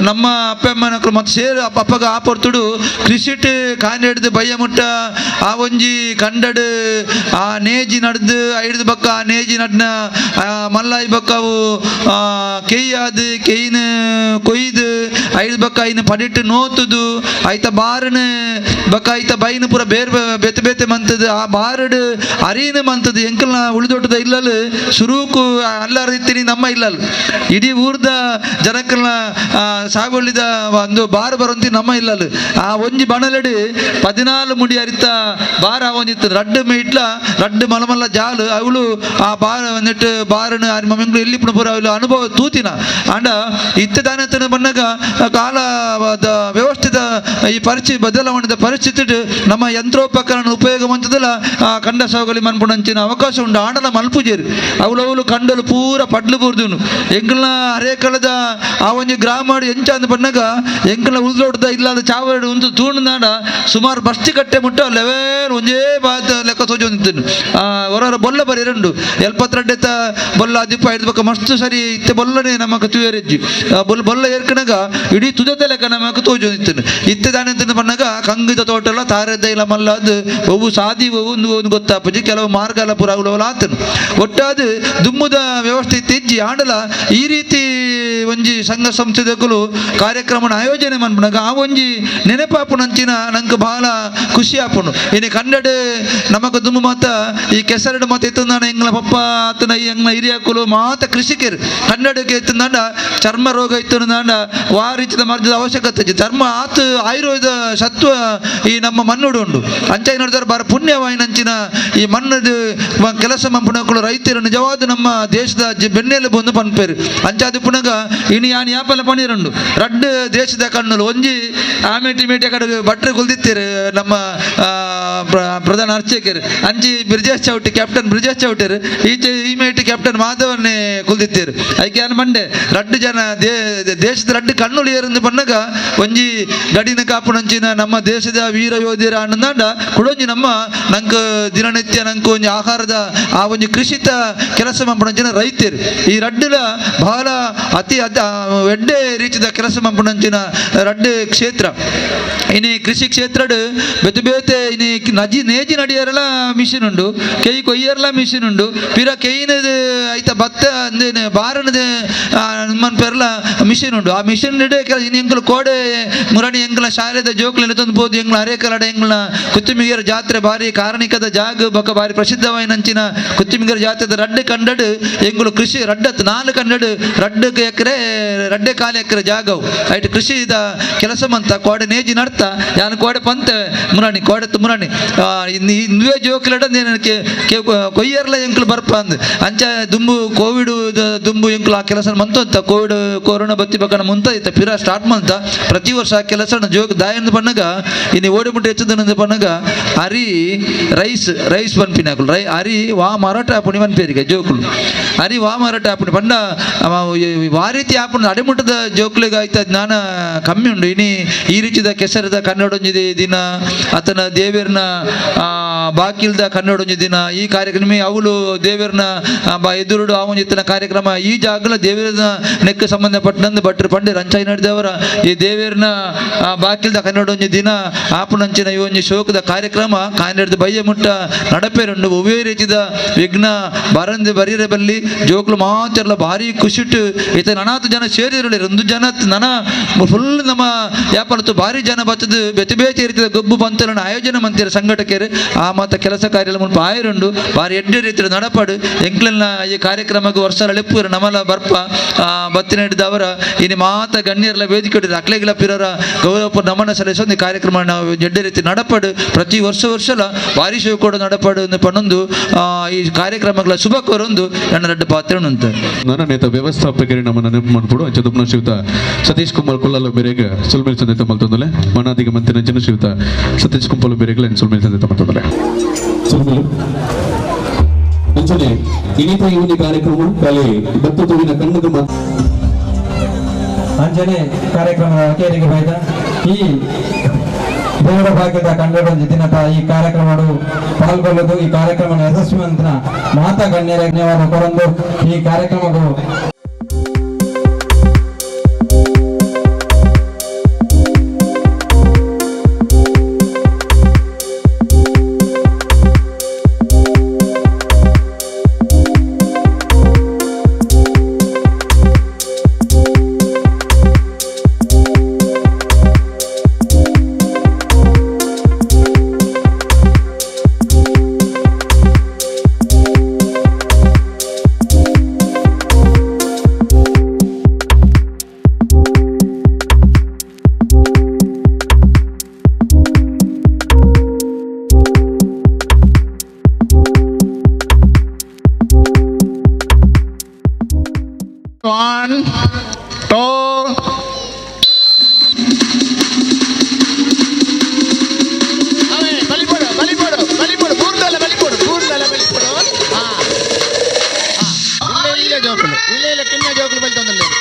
ನಮ್ಮ ಅಪ್ಪ ಅಮ್ಮನಕ್ಕಲು ಮತ್ತು ಸೇರು ಅಪ್ಪ ಅಪ್ಪಗ ಆ ಪೊರ್ತುಡು ಕೃಷಿಟ್ ಕಾನಿ ಹಿಡ್ದು ಬಯ್ಯ ಮುಟ್ಟ ಆ ಒಂಜಿ ಕಂಡಡು ಆ ನೇಜಿ ನಡ್ದು ಐಡ್ದು ಬಕ್ಕ ಆ ನೇಜಿ ನಡ್ನ ಮಲ್ಲಾಯಿ ಬಕ್ಕ ಅವು ಕೆಯ್ಯಾದು ಕೆಯ್ನ ಕೊಯ್ದು ಐದು ಬಕ್ಕ ಐನ ಪಡಿಟ್ಟು ನೋತುದು ಐತ ಬಾರನ ಬಕ್ಕ ಐತ ಬೈನ ಪೂರ ಬೇರೆ ಬೇತೆ ಬೇತೆ ಮಂತದು ಆ ಬಾರಡು ಅರಿನ ಮಂತದು ಎಂಕಲ್ನ ಉಳಿದೊಟ್ಟದ ಇಲ್ಲಲ್ ಸುರೂಕು ಅಲ್ಲಾರ ಇತ್ತೀನಿ ನಮ್ಮ ಇಲ್ಲಲ್ ಇಡೀ ಊರ್ದ ಜನಕ್ಕಲ್ನ ಸಾಗುಳಿದ ಒಂದು ಬಾರ್ ಬರಂತಿ ನಮ್ಮ ಇಲ್ಲಲ್ ಆ ಒಂಜಿ ಬಣಲಡಿ 14 ಮುಡಿ ಅರಿತ ಬಾರ ಒಂಜಿತ್ತು ರಡ್ಡು ಮೀಟ್ಲ ರಡ್ಡು ಮಲಮಲ್ಲ ಜಾಲು ಅವಳು ಆ ಬಾರ ಒಂದಿಟ್ಟು ಬಾರನು ಮಮ್ಮಿಂಗ್ಳು ಎಲ್ಲಿ ಪೂರ ಅವಳು ಅನುಭವ ತೂತಿನ ಅಂಡ ಇತ್ತ ದಾನತನ ಬಣ್ಣಗ ಕಾಲದ ವ್ಯವಸ್ಥೆದ ಈ ಪರಿಸ್ಥಿತಿ ಬದಲಾವಣೆದ ಪರಿಸ್ಥಿತಿ ನಮ್ಮ ಯಂತ್ರೋಪಕರಣ ಉಪಯೋಗ ಮಂತದಲ್ಲ ಕಂಡ ಸಾಗುವಳಿ ಮನ್ಪುನಂಚಿನ ಅವಕಾಶ ಉಂಡು ಆಂಡಲ ಮಲ್ಪುಜೇರು ಅವಲವಲು ಕಂಡಲು ಪೂರ ಪಡ್ಲು ಬೂರ್ದುನು ಎಂಕಲ್ನ ಅರೇಕಳದ ಆ ಒಂಜಿ ಗ್ರಾಮ ಎಂಚ ಅಂದ್ ಪನ್ನಗ ಎಂಕಲ್ನ ಉಳ್ದೋಡ್ದ ಇಲ್ಲಾದ ಚಾವರಡು ಉಂತು ತೂಣುನಾಡ ಸುಮಾರು ಬಸ್ತಿ ಕಟ್ಟೆ ಮುಟ್ಟ ಲೆವೆಲ್ ಒಂಜೇ ಬಾತ ಲೆಕ್ಕ ತೋಜೊಂದಿತ್ತನು ಹೊರ ಬೊಲ್ಲ ಬರೀರುಂಡು ಎಲ್ಪತ್ರಡ್ಡೆತ ಬೊಲ್ಲ ಅದಿಪ್ಪ ಐದು ಬೊಕ್ಕ ಮಸ್ತ್ ಸರಿ ಇತ್ತೆ ಬೊಲ್ಲನೆ ನಮಕ್ ತೂಯರೆಜ್ಜಿ ಬೊಲ್ಲ ಬೊಲ್ಲ ಏರ್ಕಣಗ ಇಡೀ ತುದತೆ ಲೆಕ್ಕ ನಮಕ್ ತೋಜೊಂದಿತ್ತನು ಇತ್ತೆ ದಾನೆ ತಿಂದು ಪನ್ನಗ ಕಂಗಿದ ತೋಟಲ ತಾರೆದ ಇಲ್ಲ ಮಲ್ಲ ಅದು ಒವು ಸಾದಿ ಒವು ಒಂದು ಗೊತ್ತಾಪುಜಿ ಕೆಲವು ಮಾರ್ಗ ಎಲ್ಲ ಪೂರ ಅವಲವಲ ಆತನು ಒಟ್ಟಾದ ದುಮ್ಮುದ ವ್ಯವಸ್ಥೆ ಇಜ್ಜಿ ಆಂಡಲ ಈ ರೀತಿ ಒಂಜಿ ಸಂಘ ಸಂಸ್ಥೆದಕುಲು ಕಾರ್ಯಕ್ರಮನ ಆಯೋಜನೆ ಮನ್ಪುನಗ ಆ ಒಂಜಿ ನೆನಪಾಪುನಂಚಿನ ನಂಗೆ ಬಹಳ ಖುಷಿ ಆಪುಂಡು ಇನ್ನು ಕನ್ನಡ ನಮಕ್ ದುಮ್ಮು ಮಾತ ಈ ಕೆಸರಡು ಮಾತ ಇತ್ತಂದಾಣ ಎಂಗ್ಲ ಪಪ್ಪ ಆತನ ಈ ಎಂಗ್ಲ ಹಿರಿಯಕುಲು ಮಾತ ಕೃಷಿಕರು ಕನ್ನಡಕ್ಕೆ ಇತ್ತಂದಾಂಡ ಚರ್ಮ ರೋಗ ಇತ್ತಂದಾಂಡ ವಾ ರೀತಿಯ ಮರ್ಜದ ಅವಶ್ಯಕತೆ ಇಜ್ಜಿ. ಚರ್ಮ ಆತ ಆಯುರ್ವೇದ ಸತ್ವ ಈ ನಮ್ಮ ಮಣ್ಣುಡು ಉಂಡು ಅಂಚಾಯಿ ನೋಡಿದರೆ ಬಾರ ಪುಣ್ಯವಾಯಿನಂಚಿನ ಈ ಮಣ್ಣದು ಕೆಲಸ ಮಂಪುನಕುಲು ರೈತರು ನಿಜವಾದ ನಮ್ಮ ದೇಶದ ಬೆನ್ನೆಲುಬು ಒಂದು ಪನ್ಪೇರು ಅಂಚಾದಿ ಪುನಗ ಇನಿ ಯಾನ್ ಯಾಪಲ ಪನೀರುಂಡು ರಡ್ಡು ದೇಶದ ಕಣ್ಣುಲು ಒಂಜಿ ಆಮೇಟಿ ಮೇಟಿ ಕಡೆ ಭಟ್ರು ಕುಲ್ದಿತ್ತೀರು ನಮ್ಮ ಪ್ರಧಾನ ಅರ್ಚಕರು ಅಂಚಿ ಬ್ರಿಜೇಶ್ ಚೌಟಿ ಕ್ಯಾಪ್ಟನ್ ಬ್ರಿಜೇಶ್ ಚೌಟರು ಈಚೆ ಈ ಮೇಟಿ ಕ್ಯಾಪ್ಟನ್ ಮಾಧವನ್ನೇ ಕುಲ್ದಿತ್ತೀರು ಐಕೆ ಯಾನ್ ಮಂಡೆ ರಡ್ಡು ಜನ ದೇಶದ ರಡ್ಡು ಕಣ್ಣುಲು ಏರಂದು ಪನ್ನಗ ಒಂಜಿ ಗಡಿನ ಕಾಪುನಂಚಿನ ನಮ್ಮ ದೇಶದ ವೀರ ಯೋಧರ ಅನ್ನಂದಾಂಡ ಕುಡೊಂಜಿ ನಮ್ಮ ನಂಗೆ ದಿನನಿತ್ಯ ನಂಗೆ ಒಂಜಿ ಆಹಾರದ ಆ ಒಂಜಿ ಕೃಷಿತ ಕೆಲಸ ಮಂಪುನಂಚಿನ ರೈತರು ಈ ರಡ್ಡುಲ ಬಹಳ ಅತಿ ಎಡ್ಡೆ ರೀತಿಯ ಕೆಲಸ ಮಂಪುನಂಚಿನ ರಡ್ಡು ಕ್ಷೇತ್ರ ಇನಿ ಕೃಷಿ ಕ್ಷೇತ್ರಡ್ ಬೇತೆ ಬೇತೆ ಇನಿ ನಜಿ ನೇಜಿ ನಡಿಯರಲ ಮಿಷಿನ್ ಉಂಡು ಕೈ ಕೊಯ್ಯರ್ಲ ಮಿಷಿನ್ ಉಂಡು ಪಿರ ಕೈನದ ಐತ ಭತ್ತ ಅಂದೇನೆ ಬಾರನದ ಮನ್ಪೆರ್ಲ ಮಿಷಿನ್ ಉಂಡು ಆ ಮಿಷಿನ್ ಇನಿ ಎಂಕುಲು ಕೋಡೆ ಮುರಣಿ ಎಂಕಲ ಶಾಲೆದ ಜೋಕ್ಲೆನ ತಂದು ಪೋದು ಎಂಗ್ಲ ಅರೇಕಲಡ ಎಂಗ್ಲ ಕುತ್ತಿಮಿಗರ ಜಾತ್ರೆ ಬಾರಿ ಕಾರಣಿಕದ ಜಾಗ ಬೊಕ ಬಾರಿ ಪ್ರಸಿದ್ಧವಾಯಿನಂಚಿನ ಕುತ್ತಿಮಿಗರ ಜಾತ್ರೆದ ರಡ್ಡು ಕಂಡಡು ಎಂಗುಲು ಕೃಷಿ ರಡ್ಡತ್ ನಾಲ್ಕು ಕಂಡಡು ರಡ್ಡು ಎಕರೆ ರಡ್ಡೆ ಕಾಲು ಎಕರೆ ಜಾಗವು ಐಟ್ ಕೃಷಿದ ಕೆಲಸ ಮಂತ ಕೋಡೆ ನೇಜಿ ನಡ್ತ ಯಾನು ಕೋಡೆ ಪಂತೆ ಮುರಣಿ ಕೋಡೆ ಮುರಣಿ ಇಂದುವೆ ಜೋಕ್ಲಡ ಕೊಯ್ಯರ್ಲ ಎಂಕುಲು ಬರ್ಪ ಅಂದ್ ಅಂಚ ದುಂಬು ಕೋವಿಡ್ ದುಂಬು ಎಂಕುಲು ಆ ಕೆಲಸ ಮಂತ ಕೋವಿಡ್ ಕೊರೋನಾ ಬತ್ತಿ ಬಕ್ಕನ ಮುಂತ ಇತ್ತ ಪಿರ ಸ್ಟಾರ್ಟ್ ಮಂತ ಪ್ರತಿ ವರ್ಷ ಆ ಕೆಲಸ ಜೋಕ್ ದಾಯಂದು ಪನ್ನಗ ಇನ್ನು ಓಡಿಮುಟ್ಟ ಹೆಚ್ಚದ ಪನ್ನಗ ಅರಿ ರೈಸ್ ರೈಸ್ ಪನ್ಪಿನಾಕುಲು ರೈ ಅರಿ ವಾ ಮಾರಾಟ ಆಪುಣಿ ಪನ್ಪೇರಿಗೆ ಜೋಕುಲು ಅರಿ ವಾ ಮಾರಾಟ ಆಪುಣಿ ಪಂಡ ವಾ ರೀತಿ ಆಪುಣ ಅಡೆಮುಟ್ಟದ ಜೋಕ್ಲಿಗೆ ಆಯ್ತ ಜ್ಞಾನ ಕಮ್ಮಿ ಉಂಡು ಇನಿ ಈ ರೀತಿದ ಕೆಸರದ ಕನ್ನಡೊಂಜಿ ದಿನ ಆತನ ದೇವೇರ್ನ ಬಾಕಿಲ್ದ ಕನ್ನಡೊಂಜಿ ದಿನ ಈ ಕಾರ್ಯಕ್ರಮ ಅವಳು ದೇವೇರ್ನ ಎದುರುಡು ಆವಂಜಿತ್ತನ ಕಾರ್ಯಕ್ರಮ ಈ ಜಾಗಲ ದೇವೇರ್ನ ನೆಕ್ ಸಂಬಂಧಪಟ್ಟಂದು ಭಟ್ರು ಪಂಡೆ ರಂಚಾಯಿ ನಡೆದವರ ಈ ದೇವೇರ್ನ ಬಾಕಿಲ್ದ ಕನ್ನಡೊಂಜಿ ದಿನ ಆಪುನಂಚಿನ ಈ ಒಂಜಿ ಶೋಕದ ಕಾರ್ಯಕ್ರಮ ಕಾಂಡೆಡ್ದು ಬಯ್ಯ ಮುಟ್ಟ ನಡಪೇರುಂಡು ಒವ್ವೇ ರೀತಿದ ವಿಘ್ನ ಬರಂದು ಬರೀರೆ ಬಲ್ಲಿ ಜೋಕ್ಲು ಮಾತೆಲ್ಲ ಭಾರಿ ಖುಷಿಟ್ಟು ಈತ ನನಾತು ಜನ ಸೇರಿರಲಿ ಒಂದು ಜನ ನನ ಫುಲ್ ನಮ್ಮ ಯಾಪಲತ್ತು ಭಾರಿ ಜನ ಬತ್ತದು ಬೇತೆ ಬೇತೆ ರೀತಿಯ ಗೊಬ್ಬು ಪಂತಲನ್ನು ಆಯೋಜನೆ ಮಂತಿರ ಸಂಘಟಕರು ಆ ಮಾತ ಕೆಲಸ ಕಾರ್ಯ ಮುಲ್ಪ ಆಯರುಂಡು ಭಾರಿ ಎಡ್ಡೆ ರೀತಿಯ ನಡಪಾಡು ಎಂಕ್ಲೆಲ್ಲ ಈ ಕಾರ್ಯಕ್ರಮಕ್ಕೆ ವರ್ಷ ಲೆಪ್ಪುರ ನಮಲ ಬರ್ಪ ಬತ್ತಿನ ಹಿಡಿದವರ ಇನಿ ಮಾತ ಗಣ್ಯರೆಲ್ಲ ವೇದಿಕೆ ಅಕ್ಲೆಗಿಲ ಪಿರರ ಗೌರವ ನಮನ ಸಲ್ಲಿಸೋ ಈ ಕಾರ್ಯಕ್ರಮ ನಾವು ಎಡ್ಡೆ ರೀತಿ ನಡಪಾಡು ಪ್ರತಿ ವರ್ಷ ವರ್ಷಲ ಭಾರಿ ಶಿವ ಕೂಡ ನಡಪಾಡು ಪನ್ನೊಂದು ಈ ಕಾರ್ಯಕ್ರಮಗಳ ಶುಭ ಕೋರೊಂದು ನನ್ನ ರಡ್ಡು ಪಾತ್ರ ಉಂಟು. ನನ್ನ ನೇತ ವ್ಯವಸ್ಥಾಪಕರಿ ನಮ್ಮನ್ನ ನೆನಪು ಮಾಡ್ಕೊಡು ಅಂಚ ದುಪ್ನ ಶ್ರೀಯುತ ಸತೀಶ್ ಕುಮಾರ್ ಕುಲ್ಲಲ ಮೇರೆಗೆ ಸುಲ್ಮೇಲ್ ಸಂದೇತ ಮಲ್ತೊಂದಲೆ ಮನಾದಿಗ ಮಂತಿನ ಶ್ರೀಯುತ ಸತೀಶ್ ಕುಂಪಲು ಮೇರೆಗೆ ಸುಲ್ಮೇಲ್ ಸಂದೇತ ಮಲ್ತೊಂದಲೆ ಸುಲ್ಮೇಲು ಅಂಚನೆ ಇನ್ನಿತ ಈ ಒಂದು ಕಾರ್ಯಕ್ರಮ ಕಲೆ ಭಕ್ತ ತೋರಿನ ಕಣ್ಣುಗ ಅಂಜನೆ ಕಾರ್ಯಕ್ರಮದ ಅಕೇರಿಗೆ ಬೈದ ಈ ದೇವರ ಭಾಗ್ಯದ ಕನ್ನಡೊಂಜಿ ದಿನದ ಈ ಕಾರ್ಯಕ್ರಮಡು ಪಾಲ್ಗೊಳ್ಳುವುದು ಈ ಕಾರ್ಯಕ್ರಮ ಯಶಸ್ವಿ ಮಾತಾ ಗಣ್ಯರ ಧನ್ಯವಾದ ಕೊರೊಂದು ಈ ಕಾರ್ಯಕ್ರಮವು One, two, ಕಿನ್ಯ ಜೋಕುಲು ಬಲ್ತೊಂದುಲ್ಲೆರ್.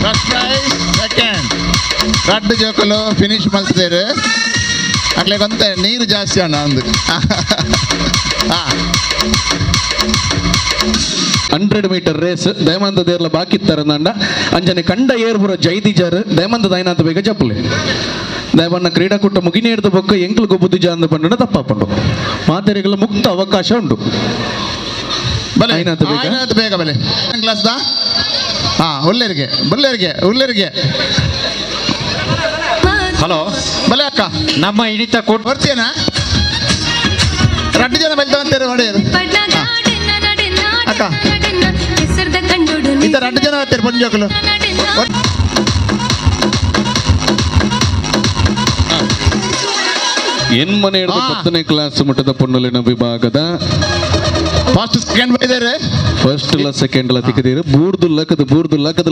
ಫಸ್ಟ್ ಪ್ರೈಸ್ ಸೆಕೆಂಡ್ ರಡ್ಡ್ ಜೋಕುಲು ಫಿನಿಶ್ ಮಲ್ತುದೆರ್. ಅಕ್ಲೆಗ್ ಒಂತೆ ನೀರು ಜಾಸ್ತಿ ಅಣ್ಣ ಅಂದು. 100 ಮೀಟರ್ ರೇಸ್ ದಯಮಂತ ದೇರ್ಲ ಬಾಕಿ ತರಂದಂಡ ಅಂಜನೆ ಕಂಡ ಏರ್ಪುರ ಜೈದಿಜಾರ್ ದಯಮಂತ ದಯನಾಥ ಬೇಗ ಜಪ್ಪಲೆ ದಯವನ್ನ ಕ್ರೀಡಾಕೂಟ ಮುಗಿನೇರ್ದ ಬೊಕ್ಕ ಎಂಕ್ಲು ಗೊಬ್ಬುದಿಜ ಅಂದ ಪಂಡನ ತಪ್ಪಾಪಂಡು ಮಾತೆರೆಗಳ ಮುಕ್ತ ಅವಕಾಶ ಉಂಟು. ಬಲೆ ಆಯ್ನಾತ್ ಬೇಗ ಬಲೆ ಕ್ಲಾಸ್ ದಾ. ಹಾ ಉಲ್ಲೇರಿಗೆ ಬುಲ್ಲೇರಿಗೆ ಉಲ್ಲೇರಿಗೆ. ಹಲೋ ಬಲೆ ಅಕ್ಕ ನಮ್ಮ ಇಣಿತ ಕೋಟ್ ಬರ್ತೀಯನಾ? ರಡ್ಡು ಜನ ಬಲ್ತವಂತೇರು ನೋಡಿ ಅಕ್ಕ. ಇತ್ತ ರಡ್ಡು ಜನ ಬರ್ತೀರಿ ಪೊಂಜೋಕುಲು. ಎನ್ಮನೆ 10ನೇ ಕ್ಲಾಸ್ ಮಟ್ಟದ ಪೊಣ್ಣುಲಿನ ವಿಭಾಗದ ಫಸ್ಟ್ ಸೆಕೆಂಡ್ ಬೈದೇರೆ. ಫಸ್ಟ್ ಲ ಸೆಕೆಂಡ್ ಲ ತಿಕ್ಕದಿರು ಬೂರ್ದು ಲಕ್ಕದ ಬೂರ್ದು ಲಕ್ಕದ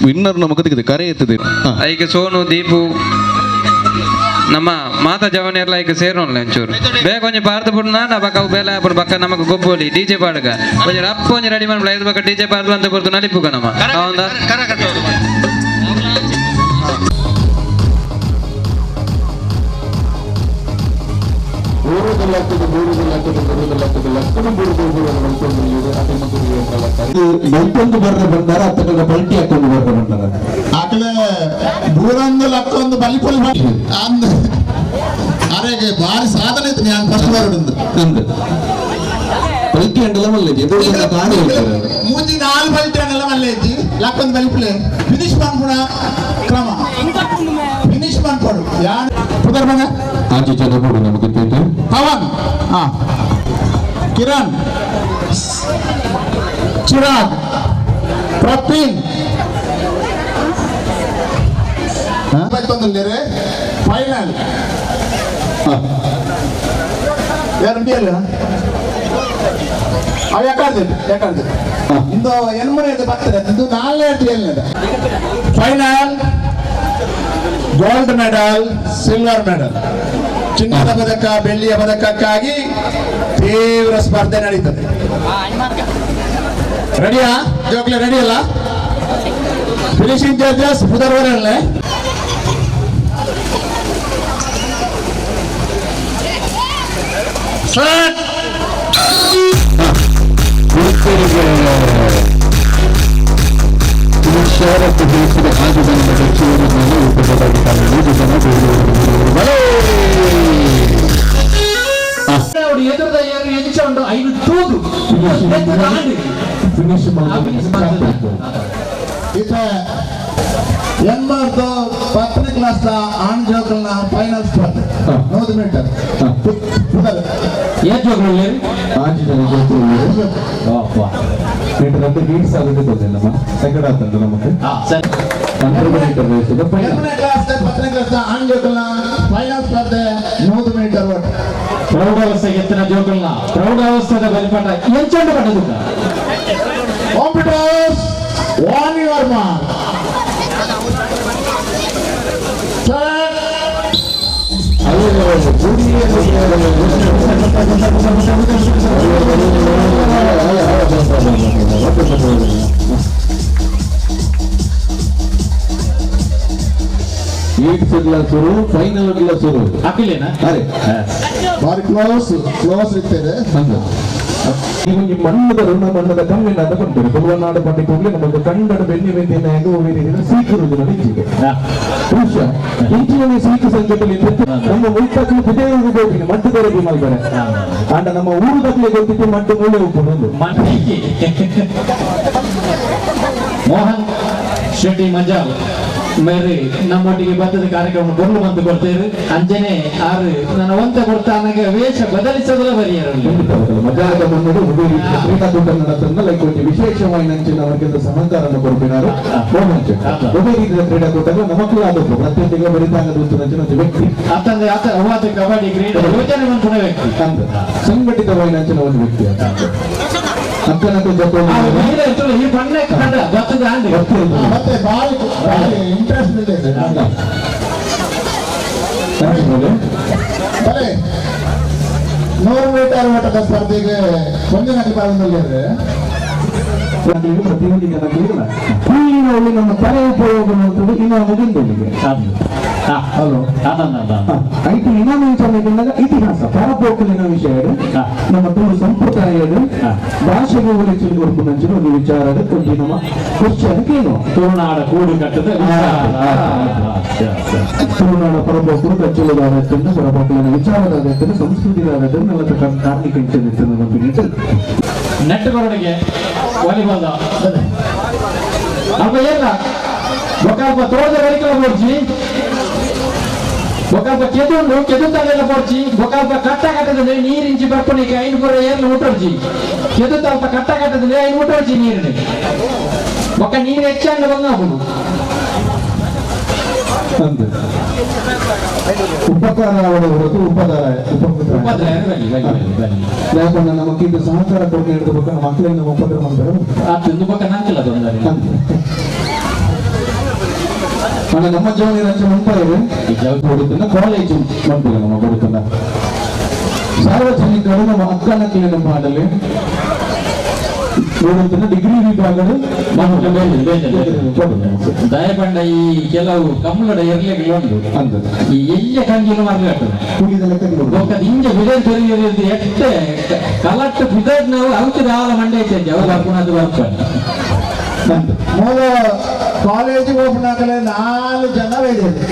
ವಿನ್ನರ್ ನಮಕ ತಿಕ್ಕದೆ ಕರೆ ಎತ್ತದೆ. ಐಕೆ ಸೋನು ದೀಪು ನಮ್ಮ ಮಾತಾ ಜವನಿಯರ್ಲ ಐಕೆ ಸೇರೋಣ ಒಂಚೂರು ಬೇಗ ಒಂಜಿ ಭಾರತ ಪುಡ್ನ ನಾ ಬಕ್ಕ ಅವು ಬೇಲೆ ಆಪುಂಡು ಬಕ್ಕ ನಮಕ್ ಗೊಬ್ಬೊಲಿ ಡಿಜೆ ಪಾಡುಗ ಒಂಜಿ ರಪ್ಪ ಒಂಜಿ ರೆಡಿ ಮನ್ಪುಲ ಐದು ಬಕ್ಕ ಡಿಜೆ ಪಾಡ್ದು ಅಂತ ಪೊರ್ತು ನಲಿಪುಗ ನಮ್ಮ ಹೌದಾ. ಬೈಕೊಂದು ಬರ್ರೆ ಬಂದಾರ ಅತ್ತಗಳ ಪಲ್ಟಿ ಹಾಕೊಂಡು ಬರ್ರೆ ಬಂದಾರ ಆಕಲೆ ಬೂರಂದು ಲಕ್ಕೊಂದು ಬಲಿಪೊಲಿ ಅಂದ್ ಅರೆಗೆ ಭಾರಿ ಸಾಧನೆ ಇತ್ತು ನಾನು ಫಸ್ಟ್ ಬರೋದು ಅಂದ್ ಪಲ್ಟಿ ಅಂಡಲ ಮಲ್ಲೇಜಿ ಕಾಣಿ ಮೂಜಿ ನಾಲ್ ಪಲ್ಟಿ ಅಂಡಲ ಮಲ್ಲೇಜಿ ಲಕ್ಕೊಂದು ಬಲಿಪುಲೆ ಫಿನಿಶ್ ಮನ್ಪುಣ ಕ್ರಮ ಫಿನಿಶ್ ಮನ್ಪೊಡು ಯಾನ್ ಪುದರ್ ಬಂಗ ಆಜಿ ಜನ ಬೋಡು ನಮಗೆ ಪವನ್ ಕಿರಣ್ ಚಿರಾಗ್ ಪ್ರವೀಣ್ ಫೈನಲ್ ಯಾರು ಉಂಡಿಯಲ್ಲ ಅವು ಯಾಕಾಡ್ದು ಯಾಕಾಡ್ದು ಇಂದು ಎನ್ಮೂರೈದು ಬರ್ತದೆ ಇದು ನಾಲ್ಕು ಏಳನೇದು final gold medal silver medal ಚಿನ್ನದ ಪದಕ ಬೆಳ್ಳಿಯ ಪದಕಕ್ಕಾಗಿ ತೀವ್ರ ಸ್ಪರ್ಧೆ ನಡೀತದೆ. ರೆಡಿಯಾ ಜೋಕ್ಲೆ ರೆಡಿ ಅಲ್ಲ? ಫಿನಿಶಿಂಗ್ ಜಡ್ಜಸ್ ಪುದರ್ವರಲ್ಲೇ ಸ್ಟಾರ್ಟ್. ಎಂಬತ್ತು 10ನೇ ಕ್ಲಾಸ್ ಆಣ್ ಜೋಕಲ್ನ ಫೈನಲ್ ಸ್ಪರ್ಧೆ 100 ಮೀಟರ್. ಫೈನಲ್ ಸ್ಪರ್ಧೆ 100 ಮೀಟರ್ ಒಟ್ಟು. ಪ್ರೌಢಾವಸ್ಥೆ ಎತ್ತಿನ ಜೋಕಲ್ನ ಪ್ರೌಢಾವಸ್ಥೆದ ಬಲಿಪಟ ಎಂಚಂಡು ಪಟ್ಟದುಕ್ಕ computers on your mark. ಶುರು ಫೈನಲ್ ಶುರು ಅಖಿಲೇನಾ? ಅರೆ ಬಾರಿ ಕ್ಲೋಸ್ ಕ್ಲೋಸ್ ಇರ್ತದೆ. ಈ ಮಣ್ಣದ ಋಣ ಮಣ್ಣದ ಕಮ್ಮಿನ ಅಂತ ಕೊಂಡ್ತಾರೆ ತುಳುವನಾಡು ಪಂಡಿ ಕೂಡಲೇ ನಮಗೆ ಕಂಡಡ ಬೆನ್ನಿ ಬೆಂದಿನ ಸೀಕಿರುವುದು ಇಚ್ಚಿಗೆ ಬಹುಶಃ ಇಂಚಿನ ಸೀಕು ಸಂಕಟದಲ್ಲಿ ನಮ್ಮ ಮುಲ್ತಕ್ಕಲು ಬಿದೇವಿಗೆ ಹೋಗಿ ಮಡ್ಡು ದೊರಕಿ ಮಲ್ತಾರೆ ಅಂಡ ನಮ್ಮ ಊರು ತಕ್ಕಲೆ ಗೊತ್ತಿತ್ತು ಮಡ್ಡು ಮೂಲೆ ಉಪ್ಪು ಮೋಹನ್ ಶೆಟ್ಟಿ ಮಂಜಾಲ್ ಮೇರಿ ನಮ್ಮೊಟ್ಟಿಗೆ ಬತ್ತದ ಕಾರ್ಯಕ್ರಮ ಬರಲು ಬಂದು ಕೊಡ್ತೇವೆ. ಅಂಜನೆ ಆರು ನನ್ನ ಒಂತ ಕೊಡ್ತಾ ನನಗೆ ವೇಷ ಬದಲಿಸೋದಲ್ಲ ಬರಿಯರು ಮಜಾದ ಮುನ್ನಡೆ ಕ್ರೀಡಾಕೂಟ ನಡೆದ ಲೈಕ್ ಒಂದು ವಿಶೇಷವಾಗಿ ನಂಚಿನ ಅವರಿಗೆ ಸಹಕಾರವನ್ನು ಕೊಡ್ಪಿನಾರು ಮೋಹನ್ ಶೆಟ್ಟಿ ಉಭಯ ರೀತಿಯ ಕ್ರೀಡಾಕೂಟಗಳು ನಮಕ್ಕೂ ಆದದ್ದು ಪ್ರತಿಯೊಂದಿಗೆ ಬರಿತಾಗದ ನಂಚಿನ ಒಂದು ವ್ಯಕ್ತಿ ಆತಂದ್ರೆ ಆತ ಹೂವಾತ ಕಬಡ್ಡಿ ಕ್ರೀಡೆ ಯೋಜನೆ ಮಂತ್ರಿ ವ್ಯಕ್ತಿ ಅಂತ ಸಂಘಟಿತವಾಗಿ ನಂಚಿನ ಒಂದು ವ್ಯಕ್ತಿ ಆತ ಈ ಬಣ್ಣ ಕಂಡ ಬತ್ತದ ಮತ್ತೆ ಬಾರಿ ಇಂಟ್ರೆಸ್ಟ್ ಇದೆ. ಬಲೆ 100 ಮೀಟರ್ ಓಟದ ಸ್ಪರ್ಧೆಗೆ ಒಂದಿನ ಪಾಲ್ಗೊಂಡಿದ್ದಾರೆ. ಪ್ರತಿಯೊಂದು ಜನಗಳಿಗೆ ಹೂವಿನ ಒಳ್ಳೆ ನಮ್ಮ ತಲೆ ಉಪಯೋಗ ಮಾಡ್ತದೆ ಇನ್ನು ಮುಗಿಂದೊಂದಿಗೆ ಹಲೋ ಐತು ಇನ್ನೊಂದು ವಿಚಾರ ಇತಿಹಾಸ ಪರಪೋಕಲಿನ ವಿಷಯ ನಮ್ಮ ತುಳು ಸಂಪ್ರದಾಯ ಭಾಷೆಗೆ ಉಳಿಸಿಲು ಕೊಡ್ಕೊಂಡು ಒಂದು ವಿಚಾರ ಒಂದು ನಮ್ಮ ಕ್ವಶನ್ ಕೇಳು ತುಳುನಾಡ ಕೂಡು ಕಟ್ಟದ ತುಳುನಾಡ ಪರಪೋಕರು ಕಚ್ಚುವುದಾಗತ್ತಿಂದ ಪರಪೋಕಲಿನ ವಿಚಾರದಾಗತ್ತಿಂದ ಸಂಸ್ಕೃತಿದಾಗತ್ತಿಂದ ನನ್ನ ಕಾರ್ಮಿಕ ಇಂಚ ನೆಟ್ ಕೊರಡಿಗೆ ವಾಲಿಬಾಲ್ ಅಲ್ಪ ಏನ ಒಕಲ್ಪ ತೋಳದ ಬರಿಕಲ ಪೋಡ್ಚಿ ಒಕಲ್ಪ ಕೆದುಂಡು ಕೆದು ತಲೆಲ್ಲ ಪೋಡ್ಚಿ ಒಕಲ್ಪ ಕಟ್ಟ ಕಟ್ಟದ ನೀರಿಂಚಿ ಬರ್ಪಣಿಗೆ ಐನು ಪೂರ ಏರ್ಲು ಮುಟ್ಟೋಡ್ಚಿ ಕೆದು ತಲ್ಪ ಕಟ್ಟ ಕಟ್ಟದ ಐನು ಮುಟ್ಟೋಡ್ಚಿ ನೀರಿನ ಒಕ್ಕ ನೀರು ಹೆಚ್ಚಾಂಡ ಬಂಗಾಪುಡು ಉಪಕಾರ ಹೊರತು ಉಪದಾರ ಯಾಕಂದ್ರೆ ನಮಗೆ ಇದು ಸಹಕಾರ ಕೊಟ್ಟು ಹಿಡಿದ ನಮ್ಮ ಮಕ್ಕಳಿಂದ ಉಪದ್ರ ಮಾಡ್ತಾರೆ ಆ ಪಕ್ಕ ನಂತಿಲ್ಲ ತೊಂದರೆ మన ನಮ್ಮ ಜೀವನ ಮುಂಪಾಯಿರು ಕೊಡುತ್ತನ್ನ ಕಾಲೇಜು ಮಂಪಿಲ್ಲ ನಮ್ಮ ಕೊಡುತ್ತನ್ನ ಸಾರ್ವಜನಿಕರು ನಮ್ಮ ಅಕ್ಕನ ಕ್ಲೀನ್ ಮಾಡಲಿ ನೋಡುತ್ತನ್ನ ಡಿಗ್ರಿ ವಿಭಾಗದ ದಯಪಂಡ ಈ ಕೆಲವು ಕಮ್ಮಲಡ ಎರ್ಲೆಗಳು ಉಂಟು ಈ ಎಲ್ಲಿ ಕಂಗಿಲು ಮಾರ್ಗಟ್ಟದೆ ಇಂಜ ಬಿಡನ್ ತೊರಿಯೋದು ಎಟ್ಟೆ ಕಲಟ್ಟು ಬಿಡದ್ ನಾವು ಔಷಧ ಆಲ ಮಂಡೆ ಐತೆ ಅವು ಬರ್ಪುಣದು ಬರ್ಪಣ ಮೂಲ ಕಾಲೇಜ್ ಓಪನ್ ಆಗಲೇ 4 ಜನ ವೇದಿದೆ.